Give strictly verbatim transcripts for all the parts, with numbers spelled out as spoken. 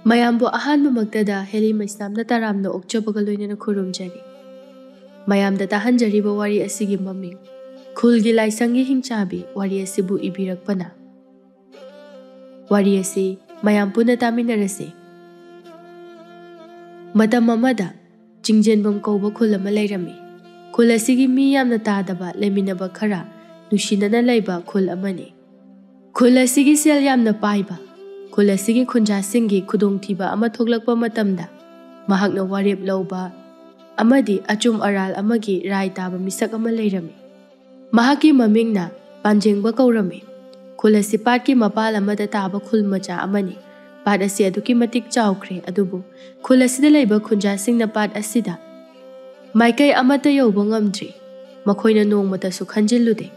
ꯃꯌꯥꯝꯕꯨ ꯑꯍꯥꯟꯕꯃꯛꯇꯗ ꯍꯦꯂꯤ ꯃꯩꯁꯅꯥꯝꯅ ꯇꯔꯥꯝꯅ ꯑꯣꯛꯆꯕꯒ ꯂꯣꯏꯅꯅ ꯈꯨꯔꯨꯝꯖꯔꯤ꯫ ꯃꯌꯥꯝꯗ ꯇꯥꯍꯟꯖꯔꯤꯕ ꯋꯥꯔꯤ ꯑꯁꯤꯒꯤ ꯃꯃꯤꯡ ꯈꯨꯜꯒꯤ ꯂꯥꯏꯁꯪꯒꯤ ꯍꯤꯡꯆꯥꯕꯤ ꯋꯥꯔꯤ ꯑꯁꯤꯕꯨ ꯏꯕꯤꯔꯛꯄꯅ꯫ ꯋꯥꯔꯤ ꯑꯁꯤ ꯃꯌꯥꯝ ꯄꯨꯟꯅ ꯇꯥꯃꯤꯟꯅꯔꯁꯤ꯫ ꯃꯇꯝ ꯑꯃꯗ ꯆꯤꯡꯖꯦꯟꯕꯝ ꯀꯧꯕ ꯈꯨꯜ ꯑꯃ ꯂꯩꯔꯝꯃꯤ꯫ ꯈꯨꯜ ꯑꯁꯤꯒꯤ ꯃꯤ ꯌꯥꯝꯅ ꯇꯥꯗꯕ, ꯂꯩꯃꯤꯟꯅꯕ ꯈꯔ ꯅꯨꯡꯁꯤꯅꯅ ꯂꯩꯕ ꯈꯨꯜ ꯑꯃꯅꯤ꯫ ꯈꯨꯜ ꯑꯁꯤꯒꯤ ꯁꯦꯜ ꯌꯥꯝꯅ ꯄꯥꯏꯕ, ꯈꯨꯜ ꯑꯁꯤꯒꯤ ꯈꯨꯟꯖꯥꯁꯤꯡꯒꯤ ꯈꯨꯗꯣꯡꯊꯤꯕ ꯑꯃ ꯊꯣꯛꯂꯛꯄ ꯃꯇꯝꯗ ꯃꯍꯥꯛꯅ ꯋꯥꯔꯦꯞ ꯂꯧꯕ ꯑꯃꯗꯤ ꯑꯆꯨꯝ ꯑꯔꯥꯜ ꯑꯃꯒꯤ ꯔꯥꯏ ꯇꯥꯕ ꯃꯤꯁꯛ ꯑꯃ ꯂꯩꯔꯝꯃꯤ꯫ ꯃꯍꯥꯛꯀꯤ ꯃꯃꯤꯡꯅ ꯄꯥꯟꯖꯦꯡꯕ ꯀꯧꯔꯝꯃꯤ꯫ ꯈꯨꯜ ꯑꯁꯤ ꯄꯥꯠꯀꯤ ꯃꯄꯥꯜ ꯑꯃꯗ ꯇꯥꯕ ꯈꯨꯜ ꯃꯆꯥ ꯑꯃꯅꯤ꯫ ꯄꯥꯠ ꯑꯁꯤ ꯑꯗꯨꯛꯀꯤ ꯃꯇꯤꯛ ꯆꯥꯎꯈ꯭ꯔꯦ, ꯑꯗꯨꯕꯨ ꯈꯨꯜ ꯑꯁꯤꯗ ꯂꯩꯕ ꯈꯨꯟꯖꯥꯁꯤꯡꯅ ꯄꯥꯠ ꯑꯁꯤꯗ ꯃꯥꯏꯀꯩ ꯑꯃꯠꯇ ꯌꯧꯕ ꯉꯝꯗ꯭ꯔꯤ꯫ ꯃꯈꯣꯏꯅ ꯅꯣꯡꯃꯇꯁꯨ ꯈꯟꯖꯤꯜꯂꯨꯗꯦ꯫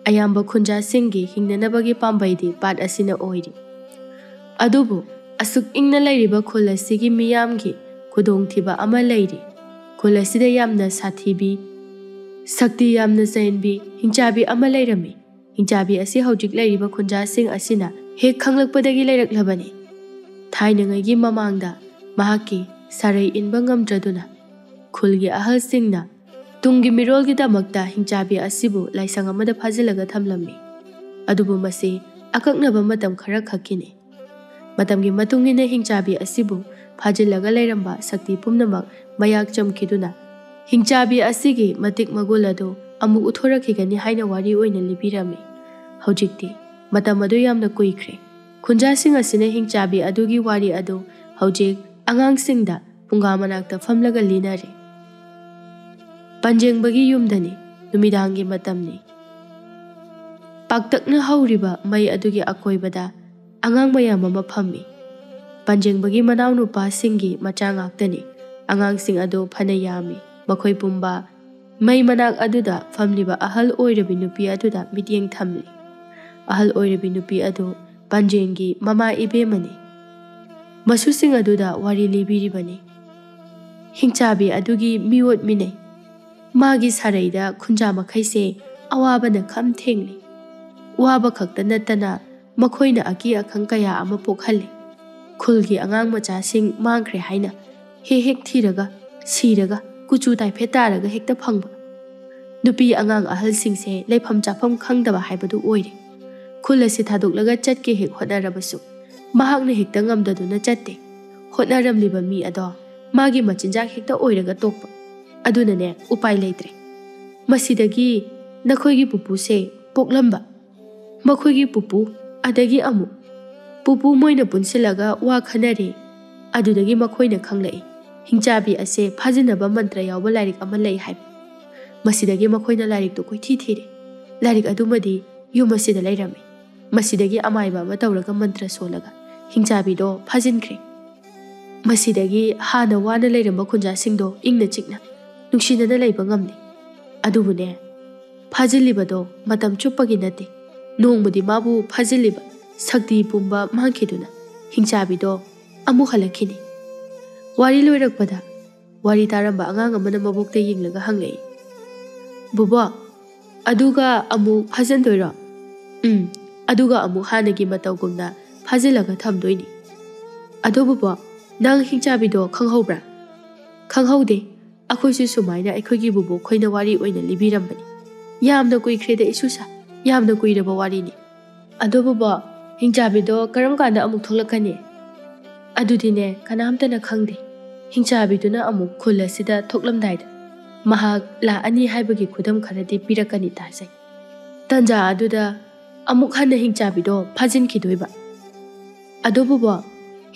ꯑꯌꯥꯝꯕ ꯈꯨꯟꯖꯥꯁꯤꯡꯒꯤ ꯍꯤꯡꯅꯅꯕꯒꯤ ꯄꯥꯝꯕꯩꯗꯤ ꯄꯥꯠ ꯑꯁꯤꯅ ꯑꯣꯏꯔꯤ꯫ ꯑꯗꯨꯕꯨ ꯑꯁꯨꯛ ꯏꯪꯅ ꯂꯩꯔꯤꯕ ꯈꯨꯜ ꯑꯁꯤꯒꯤ ꯃꯤꯌꯥꯝꯒꯤ ꯈꯨꯗꯣꯡꯊꯤꯕ ꯑꯃ ꯂꯩꯔꯤ꯫ ꯈꯨꯜ ꯑꯁꯤꯗ ꯌꯥꯝꯅ ꯁꯥꯊꯤꯕꯤ, ꯁꯛꯇꯤ ꯌꯥꯝꯅ ꯆꯦꯟꯕꯤ ꯍꯤꯡꯆꯥꯕꯤ ꯑꯃ ꯂꯩꯔꯝꯃꯤ꯫ ꯍꯤꯡꯆꯥꯕꯤ ꯑꯁꯤ ꯍꯧꯖꯤꯛ ꯂꯩꯔꯤꯕ ꯈꯨꯟꯖꯥꯁꯤꯡ ꯑꯁꯤꯅ ꯍꯦꯛ ꯈꯪꯂꯛꯄꯗꯒꯤ ꯂꯩꯔꯛꯂꯕꯅꯤ꯫ ꯊꯥꯏꯅꯉꯩꯒꯤ ꯃꯃꯥꯡꯗ ꯃꯍꯥꯛꯀꯤ ꯁꯥꯔꯩ ꯏꯟꯕ ꯉꯝꯗ꯭ꯔꯗꯨꯅ ꯈꯨꯜꯒꯤ ꯑꯍꯜꯁꯤꯡꯅ ꯇꯨꯡꯒꯤ ꯃꯤꯔꯣꯜꯒꯤꯗꯃꯛꯇ ꯍꯤꯡꯆꯥꯕꯤ ꯑꯁꯤꯕꯨ ꯂꯥꯏꯁꯪ ꯑꯃꯗ ꯐꯥꯖꯤꯜꯂꯒ ꯊꯝꯂꯝꯃꯤ꯫ ꯑꯗꯨꯕꯨ ꯃꯁꯤ ꯑꯀꯛꯅꯕ ꯃꯇꯝ ꯈꯔ ꯈꯛꯀꯤꯅꯤ꯫ ꯃꯇꯝꯒꯤ ꯃꯇꯨꯡ ꯏꯟꯅ ꯍꯤꯡꯆꯥꯕꯤ ꯑꯁꯤꯕꯨ ꯐꯥꯖꯤꯜꯂꯒ ꯂꯩꯔꯝꯕ ꯁꯛꯇꯤ ꯄꯨꯝꯅꯃꯛ ꯃꯌꯥꯛ ꯆꯝꯈꯤꯗꯨꯅ ꯍꯤꯡꯆꯥꯕꯤ ꯑꯁꯤꯒꯤ ꯃꯇꯤꯛ ꯃꯒꯨꯜ ꯑꯗꯨ ꯑꯃꯨꯛ ꯎꯠꯊꯣꯔꯛꯈꯤꯒꯅꯤ ꯍꯥꯏꯅ ꯋꯥꯔꯤ ꯑꯣꯏꯅ ꯂꯤꯕꯤꯔꯝꯃꯤ꯫ ꯍꯧꯖꯤꯛꯇꯤ ꯃꯇꯝ ꯑꯗꯨ ꯌꯥꯝꯅ ꯀꯨꯏꯈ꯭ꯔꯦ꯫ ꯈꯨꯟꯖꯥꯁꯤꯡ ꯑꯁꯤꯅ ꯍꯤꯡꯆꯥꯕꯤ ꯑꯗꯨꯒꯤ ꯋꯥꯔꯤ ꯑꯗꯨ ꯍꯧꯖꯤꯛ ꯑꯉꯥꯡꯁꯤꯡꯗ ꯐꯨꯡꯒꯥ ꯃꯅꯥꯛꯇ ꯐꯝꯂꯒ ꯂꯤꯅꯔꯤ꯫ ꯄꯥꯟꯖꯦꯡꯕꯒꯤ ꯌꯨꯝꯗꯅꯤ꯫ ꯅꯨꯃꯤꯗꯥꯡꯒꯤ ꯃꯇꯝꯅꯤ꯫ ꯄꯥꯛꯇꯛꯅ ꯍꯧꯔꯤꯕ ꯃꯩ ꯑꯗꯨꯒꯤ ꯑꯀꯣꯏꯕꯗ ꯑꯉꯥꯡ ꯃꯌꯥꯝ ꯑꯃ ꯐꯝꯃꯤ꯫ ꯄꯥꯟꯖꯦꯡꯕꯒꯤ ꯃꯅꯥꯎꯅꯨꯄꯥꯁꯤꯡꯒꯤ ꯃꯆꯥ ꯉꯥꯛꯇꯅꯤ꯫ ꯑꯉꯥꯡꯁꯤꯡ ꯑꯗꯨ ꯐꯅ ꯌꯥꯝꯃꯤ꯫ ꯃꯈꯣꯏ ꯄꯨꯝꯕ ꯃꯩ ꯃꯅꯥꯛ ꯑꯗꯨꯗ ꯐꯝꯂꯤꯕ ꯑꯍꯜ ꯑꯣꯏꯔꯕꯤ ꯅꯨꯄꯤ ꯑꯗꯨꯗ ꯃꯤꯠꯌꯦꯡ ꯊꯝꯂꯤ꯫ ꯑꯍꯜ ꯑꯣꯏꯔꯕꯤ ꯅꯨꯄꯤ ꯑꯗꯨ ꯄꯥꯟꯖꯦꯡꯒꯤ ꯃꯃꯥ ꯏꯕꯦꯝꯃꯅꯤ꯫ ꯃꯁꯨꯁꯤꯡ ꯑꯗꯨꯗ ꯋꯥꯔꯤ ꯂꯤꯕꯤꯔꯤꯕꯅꯤ꯫ ꯍꯤꯡꯆꯥꯕꯤ ꯑꯗꯨꯒꯤ ꯃꯤꯑꯣꯠ ꯃꯤꯅꯩ꯫ ꯃꯥꯒꯤ ꯁꯥꯔꯩꯗ ꯈꯨꯟꯖꯥ ꯃꯈꯩꯁꯦ ꯑꯋꯥꯕꯅ ꯈꯝ ꯊꯦꯡꯂꯤ꯫ ꯋꯥꯕ ꯈꯛꯇ ꯅꯠꯇꯅ ꯃꯈꯣꯏꯅ ꯑꯀꯤ ꯑꯈꯪ ꯀꯌꯥ ꯑꯃ ꯄꯣꯛꯍꯜꯂꯤ꯫ ꯈꯨꯜꯒꯤ ꯑꯉꯥꯡ ꯃꯆꯥꯁꯤꯡ ꯃꯥꯡꯈ꯭ꯔꯦ ꯍꯥꯏꯅ ꯍꯦꯛ ꯍꯦꯛ ꯊꯤꯔꯒ, ꯁꯤꯔꯒ, ꯀꯨꯆꯨ ꯇꯥꯏꯐꯦꯠ ꯇꯥꯔꯒ ꯍꯦꯛꯇ ꯐꯪꯕ꯫ ꯅꯨꯄꯤ ꯑꯉꯥꯡ ꯑꯍꯜꯁꯤꯡꯁꯦ ꯂꯩꯐꯝ ꯆꯥꯐꯝ ꯈꯪꯗꯕ ꯍꯥꯏꯕꯗꯨ ꯑꯣꯏꯔꯦ꯫ ꯈꯨꯜ ꯑꯁꯤ ꯊꯥꯗꯣꯛꯂꯒ ꯆꯠꯀꯦ ꯍꯦꯛ ꯍꯣꯠꯅꯔꯕꯁꯨ, ꯃꯍꯥꯛꯅ ꯍꯦꯛꯇ ꯉꯝꯗꯗꯨꯅ ꯆꯠꯇꯦ꯫ ꯍꯣꯠꯅꯔꯝꯂꯤꯕ ꯃꯤ ꯑꯗꯣ ꯃꯥꯒꯤ ꯃꯆꯤꯟꯖꯥꯛ ꯍꯦꯛꯇ ꯑꯣꯏꯔꯒ ꯇꯣꯛꯄ꯫ ꯑꯗꯨꯅꯅꯦ, ꯎꯄꯥꯏ ꯂꯩꯇ꯭ꯔꯦ꯫ ꯃꯁꯤꯗꯒꯤ ꯅꯈꯣꯏꯒꯤ ꯄꯨꯄꯨꯁꯦ ꯄꯣꯛꯂꯝꯕ, ꯃꯈꯣꯏꯒꯤ ꯄꯨꯄꯨ, ꯑꯗꯒꯤ ꯑꯃꯨꯛ ꯄꯨꯄꯨ ꯃꯣꯏꯅ ꯄꯨꯟꯁꯤꯜꯂꯒ ꯋꯥ ꯈꯟꯅꯔꯦ꯫ ꯑꯗꯨꯗꯒꯤ ꯃꯈꯣꯏꯅ ꯈꯪꯂꯛꯏ, ꯍꯤꯡꯆꯥꯕꯤ ꯑꯁꯦ ꯐꯥꯖꯤꯟꯅꯕ ꯃꯟꯇ꯭ꯔ ꯌꯥꯎꯕ ꯂꯥꯏꯔꯤꯛ ꯑꯃ ꯂꯩ ꯍꯥꯏꯕ꯫ ꯃꯁꯤꯗꯒꯤ ꯃꯈꯣꯏꯅ ꯂꯥꯏꯔꯤꯛꯇꯨ ꯀꯣꯏꯊꯤ ꯊꯤꯔꯦ꯫ ꯂꯥꯏꯔꯤꯛ ꯑꯗꯨꯃꯗꯤ ꯌꯨꯝ ꯑꯁꯤꯗ ꯂꯩꯔꯝꯃꯤ꯫ ꯃꯁꯤꯗꯒꯤ ꯑꯃꯥꯏꯕ ꯑꯃ ꯇꯧꯔꯒ ꯃꯟꯇ꯭ꯔ ꯁꯣꯜꯂꯒ ꯍꯤꯡꯆꯥꯕꯤꯗꯣ ꯐꯥꯖꯤꯟꯈ꯭ꯔꯦ꯫ ꯃꯁꯤꯗꯒꯤ ꯍꯥꯟꯅ ꯋꯥꯅ ꯂꯩꯔꯝꯕ ꯈꯨꯟꯖꯥꯁꯤꯡꯗꯣ ꯏꯪꯅ ꯆꯤꯛꯅ, ꯅꯨꯡꯁꯤꯅꯅ ꯂꯩꯕ ꯉꯝꯂꯦ꯫ ꯑꯗꯨꯕꯨꯅꯦ, ꯐꯥꯖꯤꯜꯂꯤꯕꯗꯣ ꯃꯇꯝ ꯆꯨꯞꯄꯒꯤ ꯅꯠꯇꯦ꯫ ꯅꯣꯡꯃꯗꯤ ꯃꯥꯕꯨ ꯐꯥꯖꯤꯜꯂꯤꯕ ꯁꯛꯇꯤ ꯄꯨꯝꯕ ꯃꯥꯡꯈꯤꯗꯨꯅ ꯍꯤꯡꯆꯥꯕꯤꯗꯣ ꯑꯃꯨꯛ ꯍꯜꯂꯛꯈꯤꯅꯤ꯫ ꯋꯥꯔꯤ ꯂꯣꯏꯔꯛꯄꯗ ꯋꯥꯔꯤ ꯇꯥꯔꯝꯕ ꯑꯉꯥꯡ ꯑꯃꯅ ꯃꯕꯣꯛꯇ ꯌꯦꯡꯂꯒ ꯍꯪꯂꯛꯏ, "ꯕꯣꯕꯣꯛ, ꯑꯗꯨꯒ ꯑꯃꯨꯛ ꯐꯥꯖꯤꯟꯗꯣꯏꯔꯣ?" "ꯎꯝ, ꯑꯗꯨꯒ ꯑꯃꯨꯛ ꯍꯥꯟꯅꯒꯤ ꯃꯇꯧꯒꯨꯝꯅ ꯐꯥꯖꯤꯜꯂꯒ ꯊꯝꯗꯣꯏꯅꯤ꯫ ꯑꯗꯣ ꯕꯣꯕꯣꯛ, ꯅꯪ ꯍꯤꯡꯆꯥꯕꯤꯗꯣ ꯈꯪꯍꯧꯕ꯭ꯔꯥ?" "ꯈꯪꯍꯧꯗꯦ꯫ ꯑꯩꯈꯣꯏꯁꯨ ꯁꯨꯃꯥꯏꯅ ꯑꯩꯈꯣꯏꯒꯤ ꯕꯣꯕꯣꯛ ꯈꯣꯏꯅ ꯋꯥꯔꯤ ꯑꯣꯏꯅ ꯂꯤꯕꯤꯔꯝꯕꯅꯤ꯫ ꯌꯥꯝꯅ ꯀꯨꯏꯈ꯭ꯔꯦꯗ ꯏꯁꯨꯁꯥ, ꯌꯥꯝꯅ ꯀꯨꯏꯔꯕ ꯋꯥꯔꯤꯅꯤ꯫ ꯑꯗꯣ ꯕꯣꯕꯣꯛ, ꯍꯤꯡꯆꯥꯕꯤꯗꯣ ꯀꯔꯝ ꯀꯥꯟꯗ ꯑꯃꯨꯛ ꯊꯣꯛꯂꯛꯀꯅꯤ?" "ꯑꯗꯨꯗꯤꯅꯦ, ꯀꯅꯥꯝꯇꯅ ꯈꯪꯗꯦ꯫ ꯍꯤꯡꯆꯥꯕꯤꯗꯨꯅ ꯑꯃꯨꯛ ꯈꯨꯜ ꯑꯁꯤꯗ ꯊꯣꯛꯂꯝꯗꯥꯏꯗ ꯃꯍꯥꯛ ꯂꯥꯛꯑꯅꯤ ꯍꯥꯏꯕꯒꯤ ꯈꯨꯗꯝ ꯈꯔꯗꯤ ꯄꯤꯔꯛꯀꯅꯤ ꯇꯥꯖꯩ꯫ ꯇꯟꯖꯥ ꯑꯗꯨꯗ ꯑꯃꯨꯛ ꯍꯟꯅ ꯍꯤꯡꯆꯥꯕꯤꯗꯣ ꯐꯥꯖꯤꯟꯈꯤꯗꯣꯏꯕ꯫ ꯑꯗꯣ ꯕꯣꯕꯣꯛ,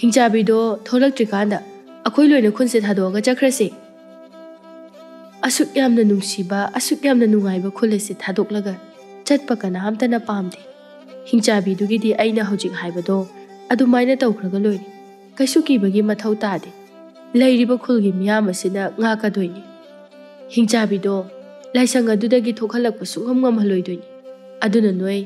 ꯍꯤꯡꯆꯥꯕꯤꯗꯣ ꯊꯣꯛꯂꯛꯇ꯭ꯔꯤꯀꯥꯟꯗ ꯑꯩꯈꯣꯏ ꯂꯣꯏꯅ ꯈꯨꯟꯁꯦ ꯊꯥꯗꯣꯛꯑꯒ ꯆꯠꯈ꯭ꯔꯁꯦ꯫ ꯑꯁꯨꯛ ꯌꯥꯝꯅ ꯅꯨꯡꯁꯤꯕ, ꯑꯁꯨꯛ ꯌꯥꯝꯅ ꯅꯨꯡꯉꯥꯏꯕ ꯈꯨꯜ ꯑꯁꯤ ꯊꯥꯗꯣꯛꯂꯒ ꯆꯠꯄ ꯀꯅꯥꯝꯇꯅ ꯄꯥꯝꯗꯦ꯫ ꯍꯤꯡꯆꯥꯕꯤꯗꯨꯒꯤꯗꯤ ꯑꯩꯅ ꯍꯧꯖꯤꯛ ꯍꯥꯏꯕꯗꯣ ꯑꯗꯨꯃꯥꯏꯅ ꯇꯧꯈ꯭ꯔꯒ ꯂꯣꯏꯔꯦ꯫ ꯀꯩꯁꯨ ꯀꯤꯕꯒꯤ ꯃꯊꯧ ꯇꯥꯗꯦ꯫ ꯂꯩꯔꯤꯕ ꯈꯨꯜꯒꯤ ꯃꯤꯌꯥꯝ ꯑꯁꯤꯅ ꯉꯥꯛꯀꯗꯣꯏꯅꯤ꯫ ꯍꯤꯡꯆꯥꯕꯤꯗꯣ ꯂꯥꯏꯁꯪ ꯑꯗꯨꯗꯒꯤ ꯊꯣꯛꯍꯜꯂꯛꯄ ꯁꯨꯡꯉꯝ ꯉꯝꯍꯜꯂꯣꯏꯗꯣꯏꯅꯤ꯫ ꯑꯗꯨꯅ ꯅꯣꯏ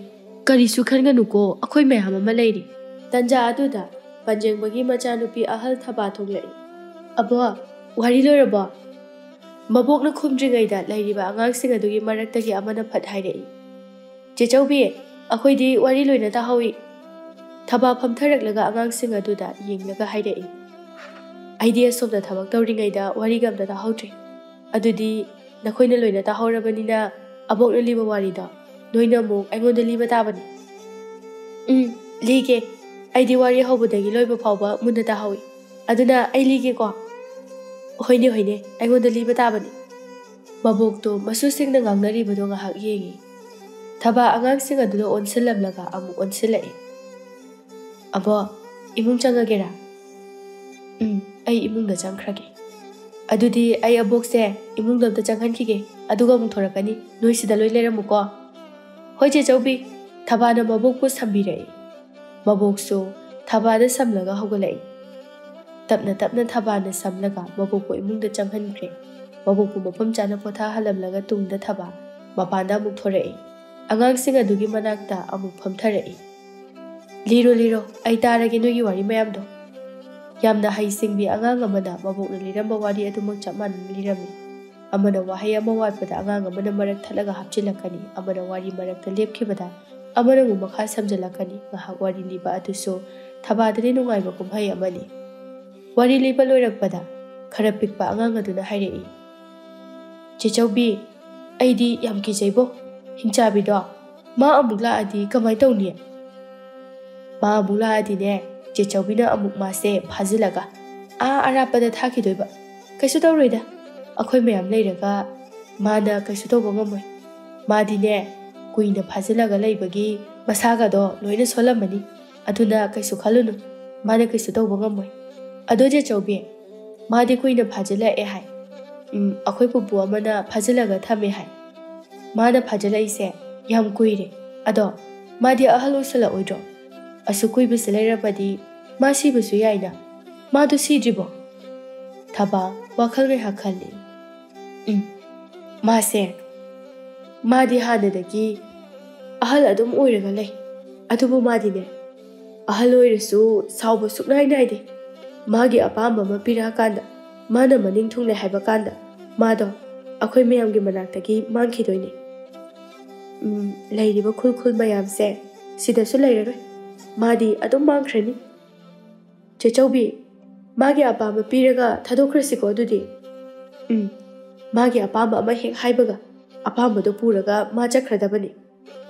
ꯀꯔꯤꯁꯨ ꯈꯟꯒꯅꯨꯀꯣ, ꯑꯩꯈꯣꯏ ꯃꯌꯥꯝ ꯑꯃ ꯂꯩꯔꯤ꯫" ꯇꯟꯖꯥ ꯑꯗꯨꯗ ꯄꯟꯖꯦꯡꯕꯒꯤ ꯃꯆꯥꯅꯨꯄꯤ ꯑꯍꯜ ꯊꯕꯥ ꯊꯣꯛꯂꯛꯏ꯫ "ꯑꯕꯣ, ꯋꯥꯔꯤ ꯂꯣꯏꯔꯕꯣ?" ꯃꯕꯣꯛꯅ ꯈꯨꯝꯗ꯭ꯔꯤꯉꯩꯗ ꯂꯩꯔꯤꯕ ꯑꯉꯥꯡꯁꯤꯡ ꯑꯗꯨꯒꯤ ꯃꯔꯛꯇꯒꯤ ꯑꯃꯅ ꯐꯠ ꯍꯥꯏꯔꯛꯏ, "ꯆꯦꯆꯧꯕꯤ, ꯑꯩꯈꯣꯏꯗꯤ ꯋꯥꯔꯤ ꯂꯣꯏꯅ ꯇꯥꯍꯧꯏ꯫" ꯊꯕꯥ ꯐꯝꯊꯔꯛꯂꯒ ꯑꯉꯥꯡꯁꯤꯡ ꯑꯗꯨꯗ ꯌꯦꯡꯂꯒ ꯍꯥꯏꯔꯛꯏ, "ꯑꯩꯗꯤ ꯑꯁꯣꯝꯗ ꯊꯕꯛ ꯇꯧꯔꯤꯉꯩꯗ ꯋꯥꯔꯤꯒ ꯑꯝꯇ ꯇꯥꯍꯧꯗ꯭ꯔꯦ꯫ ꯑꯗꯨꯗꯤ ꯅꯈꯣꯏꯅ ꯂꯣꯏꯅ ꯇꯥꯍꯧꯔꯕꯅꯤꯅ ꯑꯕꯣꯛꯅ ꯂꯤꯕ ꯋꯥꯔꯤꯗꯣ ꯅꯣꯏꯅ ꯑꯃꯨꯛ ꯑꯩꯉꯣꯟꯗ ꯂꯤꯕ ꯇꯥꯕꯅꯤ꯫" "ꯎꯝ, ꯂꯤꯒꯦ꯫ ꯑꯩꯗꯤ ꯋꯥꯔꯤ ꯍꯧꯕꯗꯒꯤ ꯂꯣꯏꯕ ꯐꯥꯎꯕ ꯃꯨꯟꯅ ꯇꯥꯍꯧꯏ꯫ ꯑꯗꯨꯅ ꯑꯩ ꯂꯤꯒꯦꯀꯣ꯫" "ꯍꯣꯏꯅꯦ, ꯍꯣꯏꯅꯦ, ꯑꯩꯉꯣꯟꯗ ꯂꯤꯕ ꯇꯥꯕꯅꯤ꯫" ꯃꯕꯣꯛꯇꯣ ꯃꯁꯨꯁꯤꯡꯅ ꯉꯥꯡꯅꯔꯤꯕꯗꯣ ꯉꯥꯏꯍꯥꯛ ꯌꯦꯡꯏ꯫ ꯊꯕꯥ ꯑꯉꯥꯡꯁꯤꯡ ꯑꯗꯨꯗ ꯑꯣꯟꯁꯤꯜꯂꯝꯂꯒ ꯑꯃꯨꯛ ꯑꯣꯟꯁꯤꯜꯂꯛꯏ꯫ "ꯑꯕꯣꯛ, ꯏꯃꯨꯡ ꯆꯪꯉꯒꯦꯔꯥ?" "ꯎꯝ, ꯑꯩ ꯏꯃꯨꯡꯗ ꯆꯪꯈ꯭ꯔꯒꯦ꯫" "ꯑꯗꯨꯗꯤ ꯑꯩ ꯑꯕꯣꯛꯁꯦ ꯏꯃꯨꯡꯗ ꯑꯝꯇ ꯆꯪꯍꯟꯈꯤꯒꯦ, ꯑꯗꯨꯒ ꯑꯃꯨꯛ ꯊꯣꯔꯛꯀꯅꯤ꯫ ꯅꯣꯏ ꯁꯤꯗ ꯂꯣꯏ ꯂꯩꯔꯝꯃꯨꯀꯣ꯫" "ꯍꯣꯏ, ꯆꯦ ꯆꯧꯕꯤ꯫" ꯊꯕꯥꯅ ꯃꯕꯣꯛꯄꯨ ꯁꯝꯕꯤꯔꯛꯏ꯫ ꯃꯕꯣꯛꯁꯨ ꯊꯕꯥꯗ ꯁꯝꯂꯒ ꯍꯧꯒꯠꯂꯛꯏ꯫ ꯇꯞꯅ ꯇꯞꯅ ꯊꯕꯥꯅ ꯁꯝꯂꯒ ꯃꯕꯣꯛꯄꯨ ꯏꯃꯨꯡꯗ ꯆꯪꯍꯟꯈ꯭ꯔꯦ꯫ ꯃꯕꯣꯛꯄꯨ ꯃꯐꯝ ꯆꯥꯅ ꯄꯣꯊꯥꯍꯜꯂꯝꯂꯒ ꯇꯨꯡꯗ ꯊꯕꯥ ꯃꯄꯥꯟꯗ ꯑꯃꯨꯛ ꯊꯣꯔꯛꯏ꯫ ꯑꯉꯥꯡꯁꯤꯡ ꯑꯗꯨꯒꯤ ꯃꯅꯥꯛꯇ ꯑꯃꯨꯛ ꯐꯝꯊꯔꯛꯏ꯫ "ꯂꯤꯔꯣ, ꯂꯤꯔꯣ, ꯑꯩ ꯇꯥꯔꯒꯦ ꯅꯣꯏꯒꯤ ꯋꯥꯔꯤ ꯃꯌꯥꯝꯗꯣ꯫" ꯌꯥꯝꯅ ꯍꯩꯁꯤꯡꯕꯤ ꯑꯉꯥꯡ ꯑꯃꯅ ꯃꯕꯣꯛꯅ ꯂꯤꯔꯝꯕ ꯋꯥꯔꯤ ꯑꯗꯨꯃꯛ ꯆꯞ ꯃꯥꯟꯅꯅ ꯂꯤꯔꯝꯃꯤ꯫ ꯑꯃꯅ ꯋꯥꯍꯩ ꯑꯃ ꯋꯥꯠꯄꯗ ꯑꯉꯥꯡ ꯑꯃꯅ ꯃꯔꯛ ꯊꯠꯂꯒ ꯍꯥꯞꯆꯤꯜꯂꯛꯀꯅꯤ, ꯑꯃꯅ ꯋꯥꯔꯤ ꯃꯔꯛꯇ ꯂꯦꯞꯈꯤꯕꯗ ꯑꯃꯅ ꯑꯃꯨꯛ ꯃꯈꯥ ꯁꯝꯖꯤꯜꯂꯛꯀꯅꯤ꯫ ꯉꯥꯏꯍꯥꯛ ꯋꯥꯔꯤ ꯂꯤꯕ ꯑꯗꯨꯁꯨ ꯊꯕꯥꯗꯗꯤ ꯅꯨꯡꯉꯥꯏꯕ ꯀꯨꯝꯍꯩ ꯑꯃꯅꯤ꯫ ꯋꯥꯔꯤ ꯂꯤꯕ ꯂꯣꯏꯔꯛꯄꯗ ꯈꯔ ꯄꯤꯛꯄ ꯑꯉꯥꯡ ꯑꯗꯨꯅ ꯍꯥꯏꯔꯛꯏ, "ꯆꯦꯆꯧꯕꯤ, ꯑꯩꯗꯤ ꯌꯥꯝ ꯀꯤꯖꯩꯕꯣ꯫ ꯍꯤꯡꯆꯥꯕꯤꯗꯣ ꯃꯥ ꯑꯃꯨꯛ ꯂꯥꯛꯑꯗꯤ ꯀꯃꯥꯏ ꯇꯧꯅꯤ?" "ꯃꯥ ꯑꯃꯨꯛ ꯂꯥꯛꯑꯗꯤꯅꯦ, ꯆꯦꯆꯧꯕꯤꯅ ꯑꯃꯨꯛ ꯃꯥꯁꯦ ꯐꯥꯖꯤꯜꯂꯒ ꯑꯥ ꯑꯔꯥꯞꯄꯗ ꯊꯥꯈꯤꯗꯣꯏꯕ꯫ ꯀꯩꯁꯨ ꯇꯧꯔꯣꯏꯗ, ꯑꯩꯈꯣꯏ ꯃꯌꯥꯝ ꯂꯩꯔꯒ ꯃꯥꯅ ꯀꯩꯁꯨ ꯇꯧꯕ ꯉꯝꯃꯣꯏ꯫ ꯃꯥꯗꯤꯅꯦ, ꯀꯨꯏꯅ ꯐꯥꯖꯤꯜꯂꯒ ꯂꯩꯕꯒꯤ ꯃꯁꯥꯒꯗꯣ ꯂꯣꯏꯅ ꯁꯣꯜꯂꯝꯃꯅꯤ꯫ ꯑꯗꯨꯅ ꯀꯩꯁꯨ ꯈꯜꯂꯨꯅꯨ, ꯃꯥꯅ ꯀꯩꯁꯨ ꯇꯧꯕ ꯉꯝꯃꯣꯏ꯫ ꯑꯗꯣ ꯆꯦꯆꯧꯕꯤ, ꯃꯥꯗꯤ ꯀꯨꯏꯅ ꯐꯥꯖꯤꯜꯂꯛꯑꯦ ꯍꯥꯏ꯫ ꯎꯝ, ꯑꯩꯈꯣꯏ ꯄꯨꯄꯨ ꯑꯃꯅ ꯐꯥꯖꯤꯜꯂꯒ ꯊꯝꯃꯦ ꯍꯥꯏ꯫ ꯃꯥꯅ ꯐꯥꯖꯤꯜꯂꯛꯏꯁꯦ ꯌꯥꯝ ꯀꯨꯏꯔꯦ꯫ ꯑꯗꯣ ꯃꯥꯗꯤ ꯑꯍꯜ ꯑꯣꯏꯁꯜꯂꯛꯑꯣꯏꯗ꯭ꯔꯣ? ꯑꯁꯨꯛ ꯀꯨꯏꯕꯁꯦ ꯂꯩꯔꯝꯃꯗꯤ ꯃꯥ ꯁꯤꯕꯁꯨ ꯌꯥꯏꯅ꯫ ꯃꯥꯗꯣ ꯁꯤꯗ꯭ꯔꯤꯕꯣ?" ꯊꯕꯥ ꯋꯥꯈꯜ ꯉꯥꯏꯍꯥꯛ ꯈꯜꯂꯤ꯫ "ꯎꯝ, ꯃꯥꯁꯦ, ꯃꯥꯗꯤ ꯍꯥꯟꯅꯗꯒꯤ ꯑꯍꯜ ꯑꯗꯨꯝ ꯑꯣꯏꯔꯒ ꯂꯩ꯫ ꯑꯗꯨꯕꯨ ꯃꯥꯗꯤꯅꯦ, ꯑꯍꯜ ꯑꯣꯏꯔꯁꯨ ꯁꯥꯎꯕ ꯁꯨꯛꯅꯥꯏ ꯅꯥꯏꯗꯦ꯫ ꯃꯥꯒꯤ ꯑꯄꯥꯝꯕ ꯑꯃ ꯄꯤꯔꯛꯑꯀꯥꯟꯗ ꯃꯥꯅ ꯃꯅꯤꯡ ꯊꯨꯡꯂꯦ ꯍꯥꯏꯕ ꯀꯥꯟꯗ ꯃꯥꯗꯣ ꯑꯩꯈꯣꯏ ꯃꯌꯥꯝꯒꯤ ꯃꯅꯥꯛꯇꯒꯤ ꯃꯥꯡꯈꯤꯗꯣꯏꯅꯦ꯫ ꯎꯝ, ꯂꯩꯔꯤꯕ ꯈꯨꯜ ꯈꯨꯜ ꯃꯌꯥꯝꯁꯦ ꯁꯤꯗꯁꯨ ꯂꯩꯔꯔꯣꯏ꯫ ꯃꯥꯗꯤ ꯑꯗꯨꯝ ꯃꯥꯡꯈ꯭ꯔꯅꯤ꯫ ꯆꯦꯆꯧꯕꯤ, ꯃꯥꯒꯤ ꯑꯄꯥꯝꯕ ꯄꯤꯔꯒ ꯊꯥꯗꯣꯛꯈ꯭ꯔꯁꯤꯀꯣ ꯑꯗꯨꯗꯤ꯫ ꯎꯝ, ꯃꯥꯒꯤ ꯑꯄꯥꯝꯕ ꯑꯃ ꯍꯦꯛ ꯍꯥꯏꯕꯒ ꯑꯄꯥꯝꯕꯗꯣ ꯄꯨꯔꯒ ꯃꯥ ꯆꯠꯈ꯭ꯔꯗꯕꯅꯤ꯫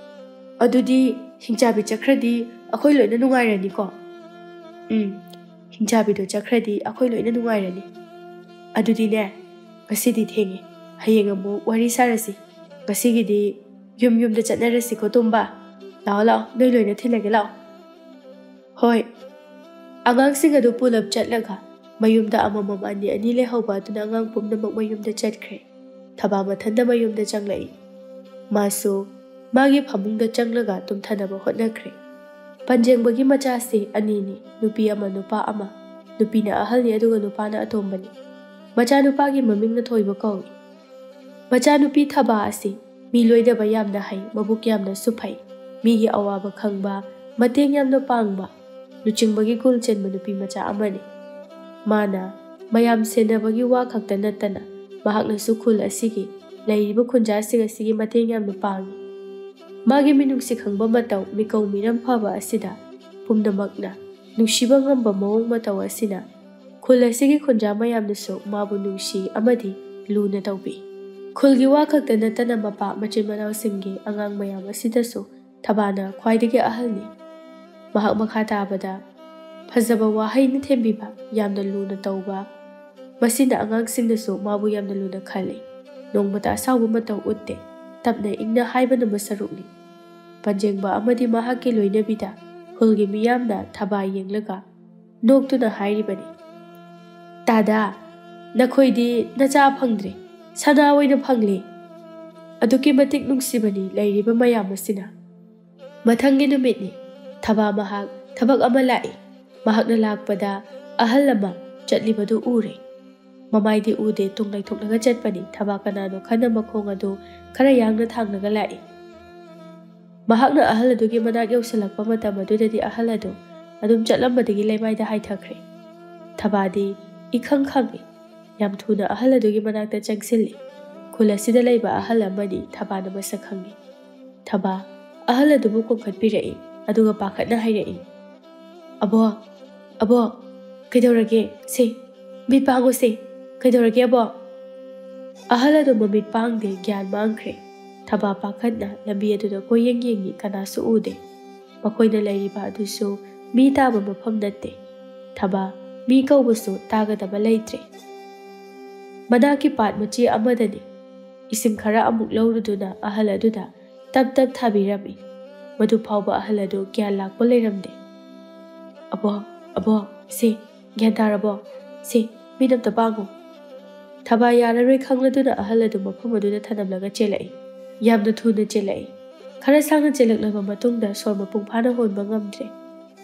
ꯑꯗꯨꯗꯤ ꯍꯤꯡꯆꯥꯕꯤ ꯆꯠꯈ꯭ꯔꯗꯤ ꯑꯩꯈꯣꯏ ꯂꯣꯏꯅ ꯅꯨꯡꯉꯥꯏꯔꯅꯤꯀꯣ? ꯎꯝ, ꯍꯤꯡꯆꯥꯕꯤꯗꯣ ꯆꯠꯈ꯭ꯔꯗꯤ ꯑꯩꯈꯣꯏ ꯂꯣꯏꯅ ꯅꯨꯡꯉꯥꯏꯔꯅꯤ꯫ ꯑꯗꯨꯗꯤꯅꯦ, ꯉꯁꯤꯗꯤ ꯊꯦꯡꯉꯦ, ꯍꯌꯦꯡ ꯑꯃꯨꯛ ꯋꯥꯔꯤ ꯁꯥꯔꯁꯤ꯫ ꯉꯁꯤꯒꯤꯗꯤ ꯌꯨꯝ ꯌꯨꯝꯗ ꯆꯠꯅꯔꯁꯤꯀꯣ ꯇꯣꯝꯕ꯫ ꯂꯥꯛꯑꯣ ꯂꯥꯛꯑꯣ, ꯅꯣꯏ ꯂꯣꯏꯅ ꯊꯤꯜꯂꯒꯦ ꯂꯥꯛꯑꯣ꯫ ꯍꯣꯏ꯫ ꯑꯉꯥꯡꯁꯤꯡ ꯑꯗꯨ ꯄꯨꯂꯞ ꯆꯠꯂꯒ ꯃꯌꯨꯝꯗ ꯑꯃꯃꯝ ꯑꯅꯤ ꯑꯅꯤ ꯂꯩꯍꯧꯕ ꯑꯗꯨꯅ ꯑꯉꯥꯡ ꯄꯨꯝꯅꯃꯛ ꯃꯌꯨꯝꯗ ꯆꯠꯈ꯭ꯔꯦ꯫ ꯊꯕꯥ ꯃꯊꯟꯇ ꯃꯌꯨꯝꯗ ꯆꯪꯂꯛꯏ꯫ ꯃꯥꯁꯨ ꯃꯥꯒꯤ ꯐꯃꯨꯡꯗ ꯆꯪꯂꯒ ꯇꯨꯝꯊꯅꯕ ꯍꯣꯠꯅꯈ꯭ꯔꯦ꯫ ꯄꯟꯖꯦꯡꯕꯒꯤ ꯃꯆꯥꯁꯤ ꯑꯅꯤꯅꯤ, ꯅꯨꯄꯤ ꯑꯃ ꯅꯨꯄꯥ ꯑꯃ꯫ ꯅꯨꯄꯤꯅ ꯑꯍꯜꯅꯤ ꯑꯗꯨꯒ ꯅꯨꯄꯥꯅ ꯑꯇꯣꯝꯕꯅꯤ꯫ ꯃꯆꯥꯅꯨꯄꯥꯒꯤ ꯃꯃꯤꯡꯅ ꯊꯣꯏꯕ ꯀꯧꯏ꯫ ꯃꯆꯥꯅꯨꯄꯤ ꯊꯕꯥ ꯑꯁꯤ ꯃꯤ ꯂꯣꯏꯅꯕ ꯌꯥꯝꯅ ꯍꯩ, ꯃꯕꯨꯛ ꯌꯥꯝꯅꯁꯨ ꯐꯩ, ꯃꯤꯒꯤ ꯑꯋꯥꯕ ꯈꯪꯕ, ꯃꯇꯦꯡ ꯌꯥꯝꯅ ꯄꯥꯡꯕ, ꯂꯨꯆꯤꯡꯕꯒꯤ ꯒꯨꯜ ꯆꯦꯟꯕ ꯅꯨꯄꯤ ꯃꯆꯥ ꯑꯃꯅꯤ꯫ ꯃꯥꯅ ꯃꯌꯥꯝ ꯁꯦꯟꯅꯕꯒꯤ ꯋꯥ ꯈꯛꯇ ꯅꯠꯇꯅ ꯃꯍꯥꯛꯅꯁꯨ ꯈꯨꯜ ꯑꯁꯤꯒꯤ ꯂꯩꯔꯤꯕ ꯈꯨꯟꯖꯥꯁꯤꯡ ꯑꯁꯤꯒꯤ ꯃꯇꯦꯡ ꯌꯥꯝꯅ ꯄꯥꯡꯏ꯫ ꯃꯥꯒꯤ ꯃꯤꯅꯨꯡꯁꯤ ꯈꯪꯕ ꯃꯇꯧ, ꯃꯤꯀꯧ ꯃꯤꯔꯝ ꯐꯕ ꯑꯁꯤꯗ ꯄꯨꯝꯅꯃꯛꯅ ꯅꯨꯡꯁꯤꯕ ꯉꯝꯕ ꯃꯑꯣꯡ ꯃꯇꯧ ꯑꯁꯤꯅ ꯈꯨꯜ ꯑꯁꯤꯒꯤ ꯈꯨꯟꯖꯥ ꯃꯌꯥꯝꯅꯁꯨ ꯃꯥꯕꯨ ꯅꯨꯡꯁꯤ ꯑꯃꯗꯤ ꯂꯨꯅ ꯇꯧꯕꯤ꯫ ꯈꯨꯜꯒꯤ ꯋꯥ ꯈꯛꯇ ꯅꯠꯇꯅ ꯃꯄꯥ ꯃꯆꯤꯟ ꯃꯅꯥꯎꯁꯤꯡꯒꯤ ꯑꯉꯥꯡ ꯃꯌꯥꯝ ꯑꯁꯤꯗꯁꯨ ꯊꯕꯥꯅ ꯈ꯭ꯋꯥꯏꯗꯒꯤ ꯑꯍꯜꯅꯤ꯫ ꯃꯍꯥꯛ ꯃꯈꯥ ꯇꯥꯕꯗ ꯐꯖꯕ ꯋꯥꯍꯩꯅ ꯊꯦꯝꯕꯤꯕ, ꯌꯥꯝꯅ ꯂꯨꯅ ꯇꯧꯕ, ꯃꯁꯤꯅ ꯑꯉꯥꯡꯁꯤꯡꯅꯁꯨ ꯃꯥꯕꯨ ꯌꯥꯝꯅ ꯂꯨꯅ ꯈꯜꯂꯤ꯫ ꯅꯣꯡꯃꯇ ꯑꯁꯥꯎꯕ ꯃꯇꯧ ꯎꯠꯇꯦ, ꯇꯞꯅ ꯏꯪꯅ ꯍꯥꯏꯕꯅ ꯃꯁꯔꯨꯛꯅꯤ꯫ ꯄꯟꯖꯦꯡꯕ ꯑꯃꯗꯤ ꯃꯍꯥꯛꯀꯤ ꯂꯣꯏꯅꯕꯤꯗ ꯈꯨꯜꯒꯤ ꯃꯤꯌꯥꯝꯅ ꯊꯕꯥ ꯌꯦꯡꯂꯒ ꯅꯣꯛꯇꯨꯅ ꯍꯥꯏꯔꯤꯕꯅꯤ, "ꯇꯥꯗꯥ, ꯅꯈꯣꯏꯗꯤ ꯅꯆꯥ ꯐꯪꯗ꯭ꯔꯦ, ꯁꯅꯥ ꯑꯣꯏꯅ ꯐꯪꯂꯦ꯫ ꯑꯗꯨꯛꯀꯤ ꯃꯇꯤꯛ ꯅꯨꯡꯁꯤꯕꯅꯤ ꯂꯩꯔꯤꯕ ꯃꯌꯥꯝ ꯑꯁꯤꯅ"꯫ ꯃꯊꯪꯒꯤ ꯅꯨꯃꯤꯠꯅꯤ꯫ ꯊꯕꯥ ꯃꯍꯥꯛ ꯊꯕꯛ ꯑꯃ ꯂꯥꯛꯏ꯫ ꯃꯍꯥꯛꯅ ꯂꯥꯛꯄꯗ ꯑꯍꯜ ꯑꯃ ꯆꯠꯂꯤꯕꯗꯨ ꯎꯔꯦ꯫ ꯃꯃꯥꯏꯗꯤ ꯎꯗꯦ, ꯇꯨꯡ ꯂꯩꯊꯣꯛꯂꯒ ꯆꯠꯄꯅꯤ꯫ ꯊꯕꯥ ꯀꯅꯥꯅꯣ ꯈꯟꯅ ꯃꯈꯣꯡ ꯑꯗꯨ ꯈꯔ ꯌꯥꯡꯅ ꯊꯥꯡꯂꯒ ꯂꯥꯛꯏ꯫ ꯃꯍꯥꯛꯅ ꯑꯍꯜ ꯑꯗꯨꯒꯤ ꯃꯅꯥꯛ ꯌꯧꯁꯤꯜꯂꯛꯄ ꯃꯇꯝ ꯑꯗꯨꯗꯗꯤ ꯑꯍꯜ ꯑꯗꯨ ꯑꯗꯨꯝ ꯆꯠꯂꯝꯕꯗꯒꯤ ꯂꯩꯃꯥꯏꯗ ꯍꯥꯏꯊꯈ꯭ꯔꯦ꯫ ꯊꯕꯥꯗꯤ ꯏꯈꯪ ꯈꯪꯏ꯫ ꯌꯥꯝ ꯊꯨꯅ ꯑꯍꯜ ꯑꯗꯨꯒꯤ ꯃꯅꯥꯛꯇ ꯆꯪꯁꯤꯜꯂꯤ꯫ ꯈꯨꯜ ꯑꯁꯤꯗ ꯂꯩꯕ ꯑꯍꯜ ꯑꯃꯅꯤ ꯊꯕꯥꯅ ꯃꯁꯛ ꯈꯪꯏ꯫ ꯊꯕꯥ ꯑꯍꯜ ꯑꯗꯨꯕꯨ ꯀꯣꯟꯈꯠꯄꯤꯔꯛꯏ꯫ ꯑꯗꯨꯒ ꯄꯥꯈꯠꯅ ꯍꯥꯏꯔꯛꯏ, "ꯑꯕꯣ, ꯑꯕꯣ, ꯀꯩꯗꯧꯔꯒꯦ? ꯁꯦ, ꯃꯤꯠ ꯄꯥꯡꯉꯨ ꯁꯦ꯫ ꯀꯩꯗꯧꯔꯒꯦ ꯑꯕꯣ?" ꯑꯍꯜ ꯑꯗꯨ ꯃꯃꯤꯠ ꯄꯥꯡꯗꯦ, ꯒ꯭ꯌꯥꯟ ꯃꯥꯡꯈ꯭ꯔꯦ꯫ ꯊꯕꯥ ꯄꯥꯈꯠꯅ ꯂꯝꯕꯤ ꯑꯗꯨꯗ ꯀꯣꯏꯌꯦꯡ ꯌꯦꯡꯉꯤ, ꯀꯅꯥꯁꯨ ꯎꯗꯦ꯫ ꯃꯈꯣꯏꯅ ꯂꯩꯔꯤꯕ ꯑꯗꯨꯁꯨ ꯃꯤ ꯇꯥꯕ ꯃꯐꯝ ꯅꯠꯇꯦ꯫ ꯊꯕꯥ ꯃꯤ ꯀꯧꯕꯁꯨ ꯇꯥꯒꯗꯕ ꯂꯩꯇ꯭ꯔꯦ꯫ ꯃꯅꯥꯛꯀꯤ ꯄꯥꯠ ꯃꯆꯦ ꯑꯃꯗꯅꯤ꯫ ꯏꯁꯤꯡ ꯈꯔ ꯑꯃꯨꯛ ꯂꯧꯔꯨꯗꯨꯅ ꯑꯍꯜ ꯑꯗꯨꯗ ꯇꯞ ꯇꯞ ꯊꯥꯕꯤꯔꯝꯃꯤ꯫ ꯃꯗꯨ ꯐꯥꯎꯕ ꯑꯍꯜ ꯑꯗꯨ ꯒ꯭ꯌꯥꯟ ꯂꯥꯛꯄ ꯂꯩꯔꯝꯗꯦ꯫ "ꯑꯕꯣ, ꯑꯕꯣ, ꯁꯦ, ꯒ꯭ꯌꯥꯟ ꯇꯥꯔꯕꯣ? ꯁꯦ, ꯃꯤꯠ ꯑꯝꯇ ꯄꯥꯡꯉꯨ꯫" ꯊꯕꯥ ꯌꯥꯔꯔꯣꯏ ꯈꯪꯂꯗꯨꯅ ꯑꯍꯜ ꯑꯗꯨ ꯃꯐꯝ ꯑꯗꯨꯗ ꯊꯅꯝꯂꯒ ꯆꯦꯜꯂꯛꯏ꯫ ꯌꯥꯝꯅ ꯊꯨꯅ ꯆꯦꯜꯂꯛꯏ꯫ ꯈꯔ ꯁꯥꯡꯅ ꯆꯦꯜꯂꯛꯂꯕ ꯃꯇꯨꯡꯗ ꯁꯣꯔ ꯃꯄꯨꯡ ꯐꯥꯅ ꯍꯣꯟꯕ ꯉꯝꯗ꯭ꯔꯦ꯫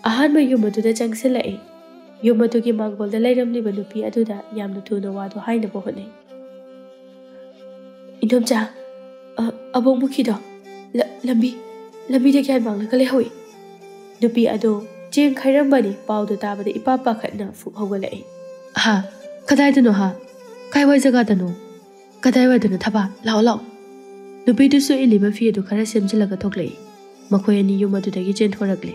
ꯑꯍꯥꯟꯕ ꯌꯨꯝ ꯑꯗꯨꯗ ꯆꯪꯁꯤꯜꯂꯛꯏ꯫ ꯌꯨꯝ ꯑꯗꯨꯒꯤ ꯃꯥꯡꯒꯣꯜꯗ ꯂꯩꯔꯝꯂꯤꯕ ꯅꯨꯄꯤ ꯑꯗꯨꯗ ꯌꯥꯝꯅ ꯊꯨꯅ ꯋꯥꯗꯨ ꯍꯥꯏꯅꯕ ꯍꯣꯠꯅꯩ꯫ "ꯏꯟꯗꯣꯝꯆꯥ, ꯑ, ꯑꯕꯣꯛ ꯃꯨꯈꯤꯗꯣ ꯂ-, ꯂꯝꯕꯤ, ꯂꯝꯕꯤꯗ ꯒ꯭ꯌꯥꯟ ꯃꯥꯡꯂꯒ ꯂꯩꯍꯧꯏ꯫" ꯅꯨꯄꯤ ꯑꯗꯨ ꯆꯦꯡ ꯈꯩꯔꯝꯕꯅꯤ꯫ ꯄꯥꯎꯗꯨ ꯇꯥꯕꯗ ꯏꯄꯥ ꯄꯥꯈꯠꯅ ꯐꯨꯛ ꯍꯧꯒꯠꯂꯛꯏ꯫ "ꯍꯥ? ꯀꯗꯥꯏꯗꯅꯣ ꯍꯥ? ꯀꯥꯏꯋꯥꯏ ꯖꯒꯥꯗꯅꯣ? ꯀꯗꯥꯏꯋꯥꯏꯗꯅꯣ ꯊꯕꯥ? ꯂꯥꯛꯑꯣ, ꯂꯥꯛꯑꯣ꯫" ꯅꯨꯄꯤꯗꯨꯁꯨ ꯏꯜꯂꯤꯕ ꯐꯤ ꯑꯗꯨ ꯈꯔ ꯁꯦꯝꯖꯤꯜꯂꯒ ꯊꯣꯛꯂꯛꯏ꯫ ꯃꯈꯣꯏ ꯑꯅꯤ ꯌꯨꯝ ꯑꯗꯨꯗꯒꯤ ꯆꯦꯟꯊꯣꯔꯛꯂꯦ꯫